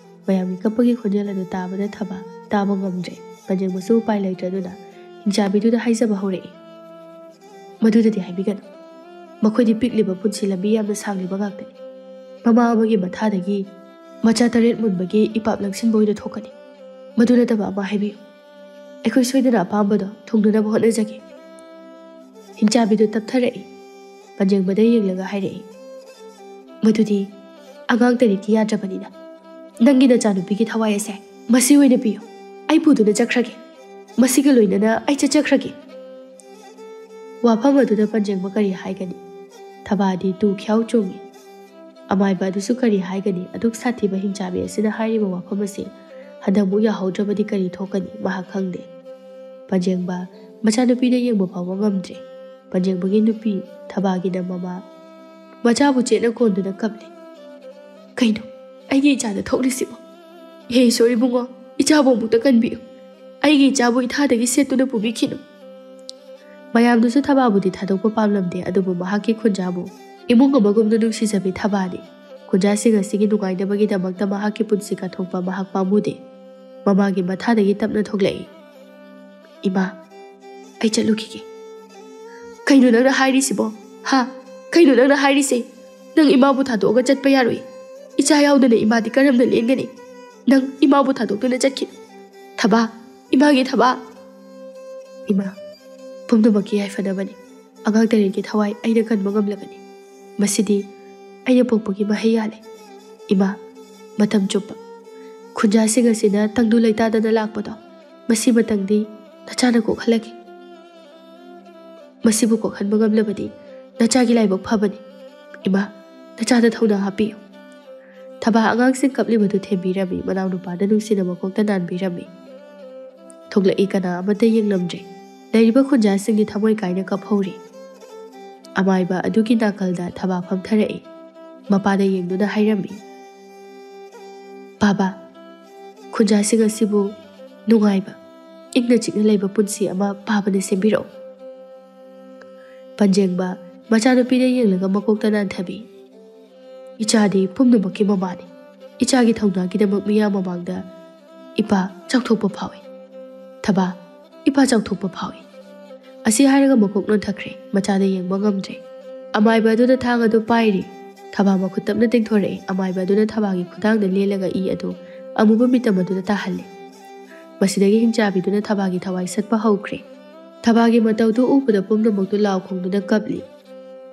ꯃꯌꯥꯝꯒꯤ ꯀꯞꯄꯒꯤ ꯈꯣꯟꯖꯦꯜ ꯑꯗꯨ ꯇꯥꯕ ꯅꯠꯇꯕ ꯇꯥꯕ ꯉꯝꯗ꯭ꯔꯦ꯫ ꯄꯟꯖꯦꯡꯕꯁꯨ ꯎꯄꯥꯏ ꯂꯩꯇ꯭ꯔꯗꯨꯅ ꯍꯤꯡꯆꯥꯕꯤꯗꯨꯗ ꯍꯥꯏꯖꯕ ꯍꯧꯔꯛꯏ꯫ "ꯃꯗꯨꯗꯗꯤ ꯍꯥꯏꯕꯤꯒꯅꯨ꯫ ꯃꯈꯣꯏꯗꯤ ꯄꯤꯛꯂꯤꯕ ꯄꯨꯟꯁꯤ ꯂꯝꯕꯤ ꯌꯥꯝꯅ ꯁꯥꯡꯂꯤꯕ ꯉꯥꯛꯇꯅꯤ꯫ ꯃꯃꯥ ꯑꯃꯒꯤ ꯃꯊꯥꯗꯒꯤ ꯃꯆꯥ ꯇꯔꯦꯠ ꯃꯨꯟꯕꯒꯤ ꯏꯄꯥꯞ ꯂꯪꯁꯤꯟꯕ ꯑꯣꯏꯅ ꯊꯣꯛꯀꯅꯤ꯫ ꯃꯗꯨ ꯅꯠꯇꯕ ꯑꯃ ꯍꯥꯏꯕꯤꯌꯨ꯫ ꯑꯩꯈꯣꯏ ꯁꯣꯏꯗꯅ ꯑꯄꯥꯝꯕꯗꯣ ꯊꯨꯡꯅꯅꯕ ꯍꯣꯠꯅꯖꯒꯦ꯫" ꯍꯤꯡꯆꯥꯕꯤꯗꯨ ꯇꯞꯊꯔꯛꯏ꯫ ꯄꯟꯖꯦꯡꯕꯗ ꯌꯦꯡꯂꯒ ꯍꯥꯏꯔꯛꯏ, "ꯃꯗꯨꯗꯤ ꯑꯉꯥꯡ ꯇꯔꯦꯠꯀꯤ ꯌꯥꯗ꯭ꯔꯕꯅꯤꯅ, ꯅꯪꯒꯤ ꯅꯆꯥꯅꯨꯄꯤꯒꯤ ꯊꯋꯥꯏ ꯑꯁꯦ ꯃꯁꯤ ꯑꯣꯏꯅ ꯄꯤꯌꯨ꯫ ꯑꯩ ꯄꯨꯗꯨꯅ ꯆꯠꯈ꯭ꯔꯒꯦ꯫ ꯃꯁꯤꯒ ꯂꯣꯏꯅꯅ ꯑꯩ ꯆꯠꯆꯈ꯭ꯔꯒꯦ꯫" ꯋꯥꯐꯝ ꯑꯗꯨꯗ ꯄꯟꯖꯦꯡꯕ ꯀꯔꯤ ꯍꯥꯏꯒꯅꯤ? ꯊꯕꯥꯗꯤ ꯇꯨ ꯈ꯭ꯌꯥꯎ ꯆꯣꯡꯉꯤ꯫ ꯑꯃꯥꯏꯕ ꯑꯗꯨꯁꯨ ꯀꯔꯤ ꯍꯥꯏꯒꯅꯤ? ꯑꯗꯨꯛ ꯁꯥꯊꯤꯕ ꯍꯤꯡꯆꯥꯕꯤ ꯑꯁꯤꯅ ꯍꯥꯏꯔꯤꯕ ꯋꯥꯐꯝ ꯑꯁꯤ ꯍꯟꯗꯛꯃꯨꯛ ꯌꯥꯍꯧꯗ꯭ꯔꯕꯗꯤ ꯀꯔꯤ ꯊꯣꯛꯀꯅꯤ? ꯃꯍꯥꯛ ꯈꯪꯗꯦ꯫ ꯄꯟꯖꯦꯡꯕ ꯃꯆꯥꯅꯨꯄꯤꯗ ꯌꯦꯡꯕ ꯐꯥꯎꯕ ꯉꯝꯗ꯭ꯔꯦ꯫ ꯄꯟꯖꯦꯡꯕꯒꯤ ꯅꯨꯄꯤ ꯊꯕꯥꯒꯤꯅ ꯃꯃꯥ ꯃꯆꯥꯕꯨ ꯆꯦꯠꯅ ꯀꯣꯟꯗꯨꯅ ꯀꯞꯂꯤ꯫ "ꯀꯩꯅꯣ ꯑꯩꯒꯤ ꯏꯆꯥꯗ ꯊꯣꯛꯂꯤꯁꯤꯕꯣ? ꯍꯦ ꯏꯁꯣꯔ ꯏꯕꯨꯡꯉꯣ, ꯏꯆꯥꯕꯨ ꯑꯃꯨꯛꯇ ꯀꯟꯕꯤꯌꯨ꯫ ꯑꯩꯒꯤ ꯏꯆꯥꯕꯨ ꯏꯊꯥꯗꯒꯤ ꯁꯦꯠꯇꯨꯅ ꯄꯨꯕꯤꯈꯤꯅꯨ꯫" ꯃꯌꯥꯝꯗꯨꯁꯨ ꯊꯕꯥꯕꯨꯗꯤ ꯊꯥꯗꯣꯛꯄ ꯄꯥꯝꯂꯝꯗꯦ, ꯑꯗꯨꯕꯨ ꯃꯍꯥꯛꯀꯤ ꯈꯨꯟꯖꯥꯕꯨ ꯏꯃꯨꯡ ꯑꯃꯒꯨꯝꯅ ꯅꯨꯡꯁꯤꯖꯕꯤ ꯊꯕꯥꯅꯤ꯫ ꯈꯨꯟꯖꯥꯁꯤꯡ ꯑꯁꯤꯒꯤ ꯅꯨꯡꯉꯥꯏꯅꯕꯒꯤꯗꯃꯛꯇ ꯃꯍꯥꯛꯀꯤ ꯄꯨꯟꯁꯤ ꯀꯠꯊꯣꯛꯄ ꯃꯍꯥꯛ ꯄꯥꯝꯃꯨꯗꯦ꯫ ꯃꯃꯥꯒꯤ ꯃꯊꯥꯗꯒꯤ ꯇꯞꯅ ꯊꯣꯛꯂꯛꯏ, "ꯏꯃꯥ, ꯑꯩ ꯆꯠꯂꯨꯈꯤꯒꯦ꯫" "ꯀꯩꯅꯣ ꯅꯪꯅ ꯍꯥꯏꯔꯤꯁꯤꯕꯣ? ꯍꯥ? ꯀꯩꯅꯣ ꯅꯪꯅ ꯍꯥꯏꯔꯤꯁꯦ? ꯅꯪ ꯏꯃꯥꯕꯨ ꯊꯥꯗꯣꯛꯑꯒ ꯆꯠꯄ ꯌꯥꯔꯣꯏ꯫ ꯏꯆꯥ ꯌꯥꯎꯗꯅ ꯏꯃꯥꯗꯤ ꯀꯔꯝꯅ ꯂꯦꯟꯒꯅꯤ? ꯅꯪ ꯏꯃꯥꯕꯨ ꯊꯥꯗꯣꯛꯇꯨꯅ ꯆꯠꯈꯤꯅꯨ꯫ ꯊꯕꯥ, ꯏꯃꯥꯒꯤ ꯊꯕꯥ꯫" "ꯏꯃꯥ, ꯄꯨꯝꯅꯃꯛꯀꯤ ꯌꯥꯏꯐꯅꯕꯅꯤ꯫ ꯑꯉꯥꯡ ꯇꯔꯦꯠꯀꯤ ꯊꯋꯥꯏ ꯑꯩꯅ ꯀꯟꯕ ꯉꯝꯂꯒꯅꯤ꯫ ꯃꯁꯤꯗꯤ ꯑꯩꯅ ꯄꯣꯛꯄꯒꯤ ꯃꯍꯩ ꯌꯥꯜꯂꯦ꯫ ꯏꯃꯥ, ꯃꯇꯝ ꯆꯨꯞꯄ ꯈꯨꯟꯖꯥꯁꯤꯡ ꯑꯁꯤꯅ ꯇꯪꯗꯨ ꯂꯩꯇꯥꯗꯅ ꯂꯥꯛꯄꯗꯣ, ꯃꯁꯤ ꯃꯇꯪꯗꯤ ꯅꯆꯥꯅ ꯀꯣꯛꯍꯜꯂꯒꯦ꯫ ꯃꯁꯤꯕꯨ ꯀꯣꯛꯍꯟꯕ ꯉꯝꯂꯕꯗꯤ ꯅꯆꯥꯒꯤ ꯂꯥꯏꯕꯛ ꯐꯕꯅꯤ꯫ ꯏꯃꯥ, ꯅꯆꯥꯗ ꯊꯧꯅꯥ ꯍꯥꯞꯄꯤꯌꯨ꯫" ꯊꯕꯥ ꯑꯉꯥꯡꯁꯤꯡ ꯀꯞꯂꯤꯕꯗꯨ ꯊꯦꯝꯕꯤꯔꯝꯃꯤ, ꯃꯅꯥꯎꯅꯨꯄꯥꯗ ꯅꯨꯡꯁꯤꯅ ꯃꯀꯣꯛꯇ ꯅꯥꯟꯕꯤꯔꯝꯃꯤ꯫ ꯊꯣꯛꯂꯛꯏ, ꯀꯅꯥ ꯑꯃꯠꯇ ꯌꯦꯡꯂꯝꯗ꯭ꯔꯦ꯫ ꯂꯩꯔꯤꯕ ꯈꯨꯟꯖꯥꯁꯤꯡꯗꯤ ꯊꯃꯣꯏ ꯀꯥꯏꯅ ꯀꯞꯍꯧꯔꯤ꯫ ꯑꯃꯥꯏꯕ ꯑꯗꯨꯒꯤ ꯅꯥꯀꯜꯗ ꯊꯕꯥ ꯐꯝꯊꯔꯛꯏ꯫ ꯃꯄꯥꯗ ꯌꯦꯡꯗꯨꯅ ꯍꯥꯏꯔꯝꯃꯤ, "ꯕꯥꯕꯥ, ꯈꯨꯟꯖꯥꯁꯤꯡ ꯑꯁꯤꯕꯨ ꯅꯨꯡꯉꯥꯏꯕ, ꯏꯪꯅ ꯆꯤꯛꯅ ꯂꯩꯕ ꯄꯨꯟꯁꯤ ꯑꯃ ꯄꯥꯕꯅ ꯁꯦꯝꯕꯤꯔꯛꯎ꯫" ꯄꯟꯖꯦꯡꯕ ꯃꯆꯥꯅꯨꯄꯤꯗ ꯌꯦꯡꯂꯒ ꯃꯀꯣꯛꯇ ꯅꯥꯟꯊꯕꯤ꯫ "ꯏꯆꯥꯗꯤ ꯄꯨꯝꯅꯃꯛꯀꯤ ꯃꯃꯥꯅꯤ꯫ ꯏꯆꯥꯒꯤ ꯊꯧꯅꯥꯒꯤꯗꯃꯛ ꯃꯤꯌꯥꯝ ꯃꯃꯥꯡꯗ ꯏꯄꯥ ꯆꯥꯎꯊꯣꯛꯄ ꯐꯥꯎꯏ꯫" "ꯊꯕꯥ, ꯏꯄꯥ ꯆꯥꯎꯊꯣꯛꯄ ꯐꯥꯎꯏ꯫" ꯑꯁꯤ ꯍꯥꯏꯔꯒ ꯃꯀꯣꯛ ꯅꯣꯟꯊꯈ꯭ꯔꯦ꯫ ꯃꯆꯥꯗ ꯌꯦꯡꯕ ꯉꯝꯗ꯭ꯔꯦ꯫ ꯑꯃꯥꯏꯕ ꯑꯗꯨꯅ ꯊꯥꯡ ꯑꯗꯨ ꯄꯥꯏꯔꯤ꯫ ꯊꯕꯥ ꯃꯈꯨꯠ ꯇꯞꯅ ꯇꯤꯡꯊꯣꯔꯛꯏ꯫ ꯑꯃꯥꯏꯕ ꯑꯗꯨꯅ ꯊꯕꯥꯒꯤ ꯈꯨꯗꯥꯡꯗ ꯂꯦꯜꯂꯒ ꯏ ꯑꯗꯨ ꯑꯃꯨꯕ ꯃꯤꯇꯝ ꯑꯗꯨꯗ ꯇꯥꯍꯜꯂꯤ꯫ ꯃꯁꯤꯗꯒꯤ ꯍꯤꯡꯆꯥꯕꯤꯗꯨꯅ ꯊꯕꯥꯒꯤ ꯊꯋꯥꯏ ꯁꯠꯄ ꯍꯧꯈ꯭ꯔꯦ꯫ ꯊꯕꯥꯒꯤ ꯃꯇꯧꯗꯨ ꯎꯕꯗ ꯄꯨꯝꯅꯃꯛꯇꯨ ꯂꯥꯎ ꯈꯣꯡꯗꯨꯅ ꯀꯞꯂꯤ꯫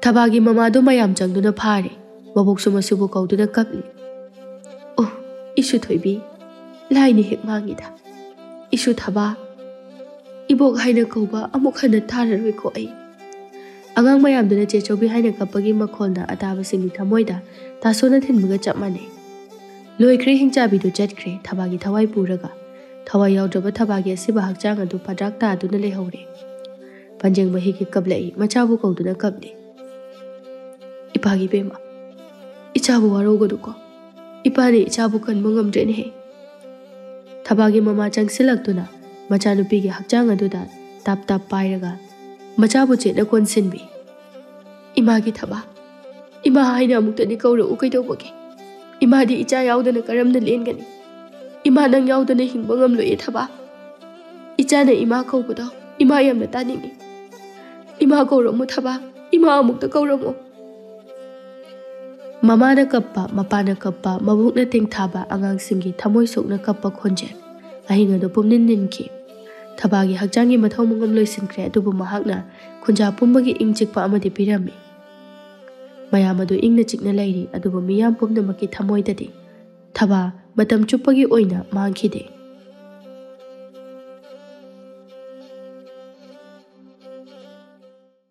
ꯊꯕꯥꯒꯤ ꯃꯃꯥꯗꯨ ꯃꯌꯥꯝ ꯆꯪꯗꯨꯅ ꯐꯥꯔꯦ꯫ ꯃꯕꯣꯛꯁꯨ ꯃꯁꯨꯕꯨ ꯀꯧꯗꯨꯅ ꯀꯞꯂꯤ꯫ "ꯑꯣ, ꯏꯁꯨ ꯊꯣꯏꯕꯤ, ꯂꯥꯏꯅ ꯍꯦꯛ ꯃꯥꯡꯉꯤꯗ꯫ ꯏꯁꯨ ꯊꯕꯥ, ꯏꯕꯣꯛ ꯍꯥꯏꯅ ꯀꯧꯕ ꯑꯃꯨꯛ ꯍꯟꯅ ꯇꯥꯔꯔꯣꯏꯀꯣ ꯑꯩ꯫" ꯑꯉꯥꯡ ꯃꯌꯥꯝꯗꯨꯅ "ꯆꯦ ꯆꯧꯕꯤ" ꯍꯥꯏꯅ ꯀꯞꯄꯒꯤ ꯃꯈꯣꯜꯅ ꯑꯇꯥꯕꯁꯤꯡꯒꯤ ꯊꯃꯣꯏꯗ ꯇꯥꯁꯣꯟꯅ ꯊꯤꯟꯕꯒ ꯆꯞ ꯃꯥꯟꯅꯩ꯫ ꯂꯣꯏꯈ꯭ꯔꯦ, ꯍꯤꯡꯆꯥꯕꯤꯗꯨ ꯆꯠꯈ꯭ꯔꯦ ꯊꯕꯥꯒꯤ ꯊꯋꯥꯏ ꯄꯨꯔꯒ꯫ ꯊꯋꯥꯏ ꯌꯥꯎꯗ꯭ꯔꯕ ꯊꯕꯥꯒꯤ ꯑꯁꯤꯕ ꯍꯛꯆꯥꯡ ꯑꯗꯨ ꯐꯗ꯭ꯔꯥꯛ ꯇꯥꯗꯨꯅ ꯂꯩꯍꯧꯔꯦ꯫ ꯄꯟꯖꯦꯡꯕ ꯍꯤꯒꯤ ꯀꯞꯂꯛꯏ, ꯃꯆꯥꯕꯨ ꯀꯧꯗꯨꯅ ꯀꯞꯂꯤ꯫ "ꯏꯄꯥꯒꯤ ꯏꯕꯦꯝꯃ, ꯏꯆꯥꯕꯨ ꯋꯥꯔꯧꯒꯅꯨꯀꯣ꯫ ꯏꯄꯥꯅ ꯏꯆꯥꯕꯨ ꯀꯟꯕ ꯉꯝꯗ꯭ꯔꯦꯅꯦꯍꯦ꯫" ꯊꯕꯥꯒꯤ ꯃꯃꯥ ꯆꯪꯁꯤꯜꯂꯛꯇꯨꯅ ꯃꯆꯥꯅꯨꯄꯤꯒꯤ ꯍꯛꯆꯥꯡ ꯑꯗꯨꯗ ꯇꯞ ꯇꯞ ꯄꯥꯏꯔꯒ ꯃꯆꯥꯕꯨ ꯆꯦꯠꯅ ꯀꯣꯟꯁꯤꯟꯕꯤ꯫ "ꯏꯃꯥꯒꯤ ꯊꯕꯥ, ꯏꯃꯥ ꯍꯥꯏꯅ ꯑꯃꯨꯛꯇꯗꯤ ꯀꯧꯔꯛꯎ ꯀꯩꯗꯧꯕꯒꯦ? ꯏꯃꯥꯗꯤ ꯏꯆꯥ ꯌꯥꯎꯗꯅ ꯀꯔꯝꯅ ꯂꯦꯟꯒꯅꯤ? ꯏꯃꯥ ꯅꯪ ꯌꯥꯎꯗꯅ ꯍꯤꯡꯕ ꯉꯝꯂꯣꯏꯌꯦ ꯊꯕꯥ꯫ ꯏꯆꯥꯅ ꯏꯃꯥ ꯀꯧꯕꯗꯣ ꯏꯃꯥ ꯌꯥꯝꯅ ꯇꯥꯅꯤꯡꯏ꯫ ꯏꯃꯥ ꯀꯧꯔꯝꯃꯨ ꯊꯕꯥ, ꯏꯃꯥ ꯑꯃꯨꯛꯇ ꯀꯧꯔꯝꯃꯨ꯫" ꯃꯃꯥꯅ ꯀꯞꯄ, ꯃꯄꯥꯅ ꯀꯞꯄ, ꯃꯕꯨꯛꯅ ꯇꯦꯡꯊꯥꯕ ꯑꯉꯥꯡꯁꯤꯡꯒꯤ ꯊꯃꯣꯏ ꯁꯣꯛꯅ ꯀꯞꯄ ꯈꯣꯟꯖꯦꯜ ꯑꯍꯤꯡ ꯑꯗꯨ ꯄꯨꯝꯅꯤꯟ ꯅꯤꯟꯈꯤ꯫ ꯊꯕꯥꯒꯤ ꯍꯛꯆꯥꯡꯒꯤ ꯃꯊꯧ ꯃꯉꯝ ꯂꯣꯏꯁꯤꯟꯈ꯭ꯔꯦ, ꯑꯗꯨꯕꯨ ꯃꯍꯥꯛꯅ ꯈꯨꯟꯖꯥ ꯄꯨꯝꯕꯒꯤ ꯏꯪ ꯆꯤꯛꯄ ꯑꯃꯗꯤ ꯄꯤꯔꯝꯃꯤ꯫ ꯃꯌꯥꯝ ꯑꯗꯨ ꯏꯪꯅ ꯆꯤꯛꯅ ꯂꯩꯔꯤ, ꯑꯗꯨꯕꯨ ꯃꯤꯌꯥꯝ ꯄꯨꯝꯅꯃꯛꯀꯤ ꯊꯃꯣꯏꯗꯗꯤ ꯊꯕꯥ ꯃꯇꯝ ꯆꯨꯞꯄꯒꯤ ꯑꯣꯏꯅ ꯃꯥꯡꯈꯤꯗꯦ꯫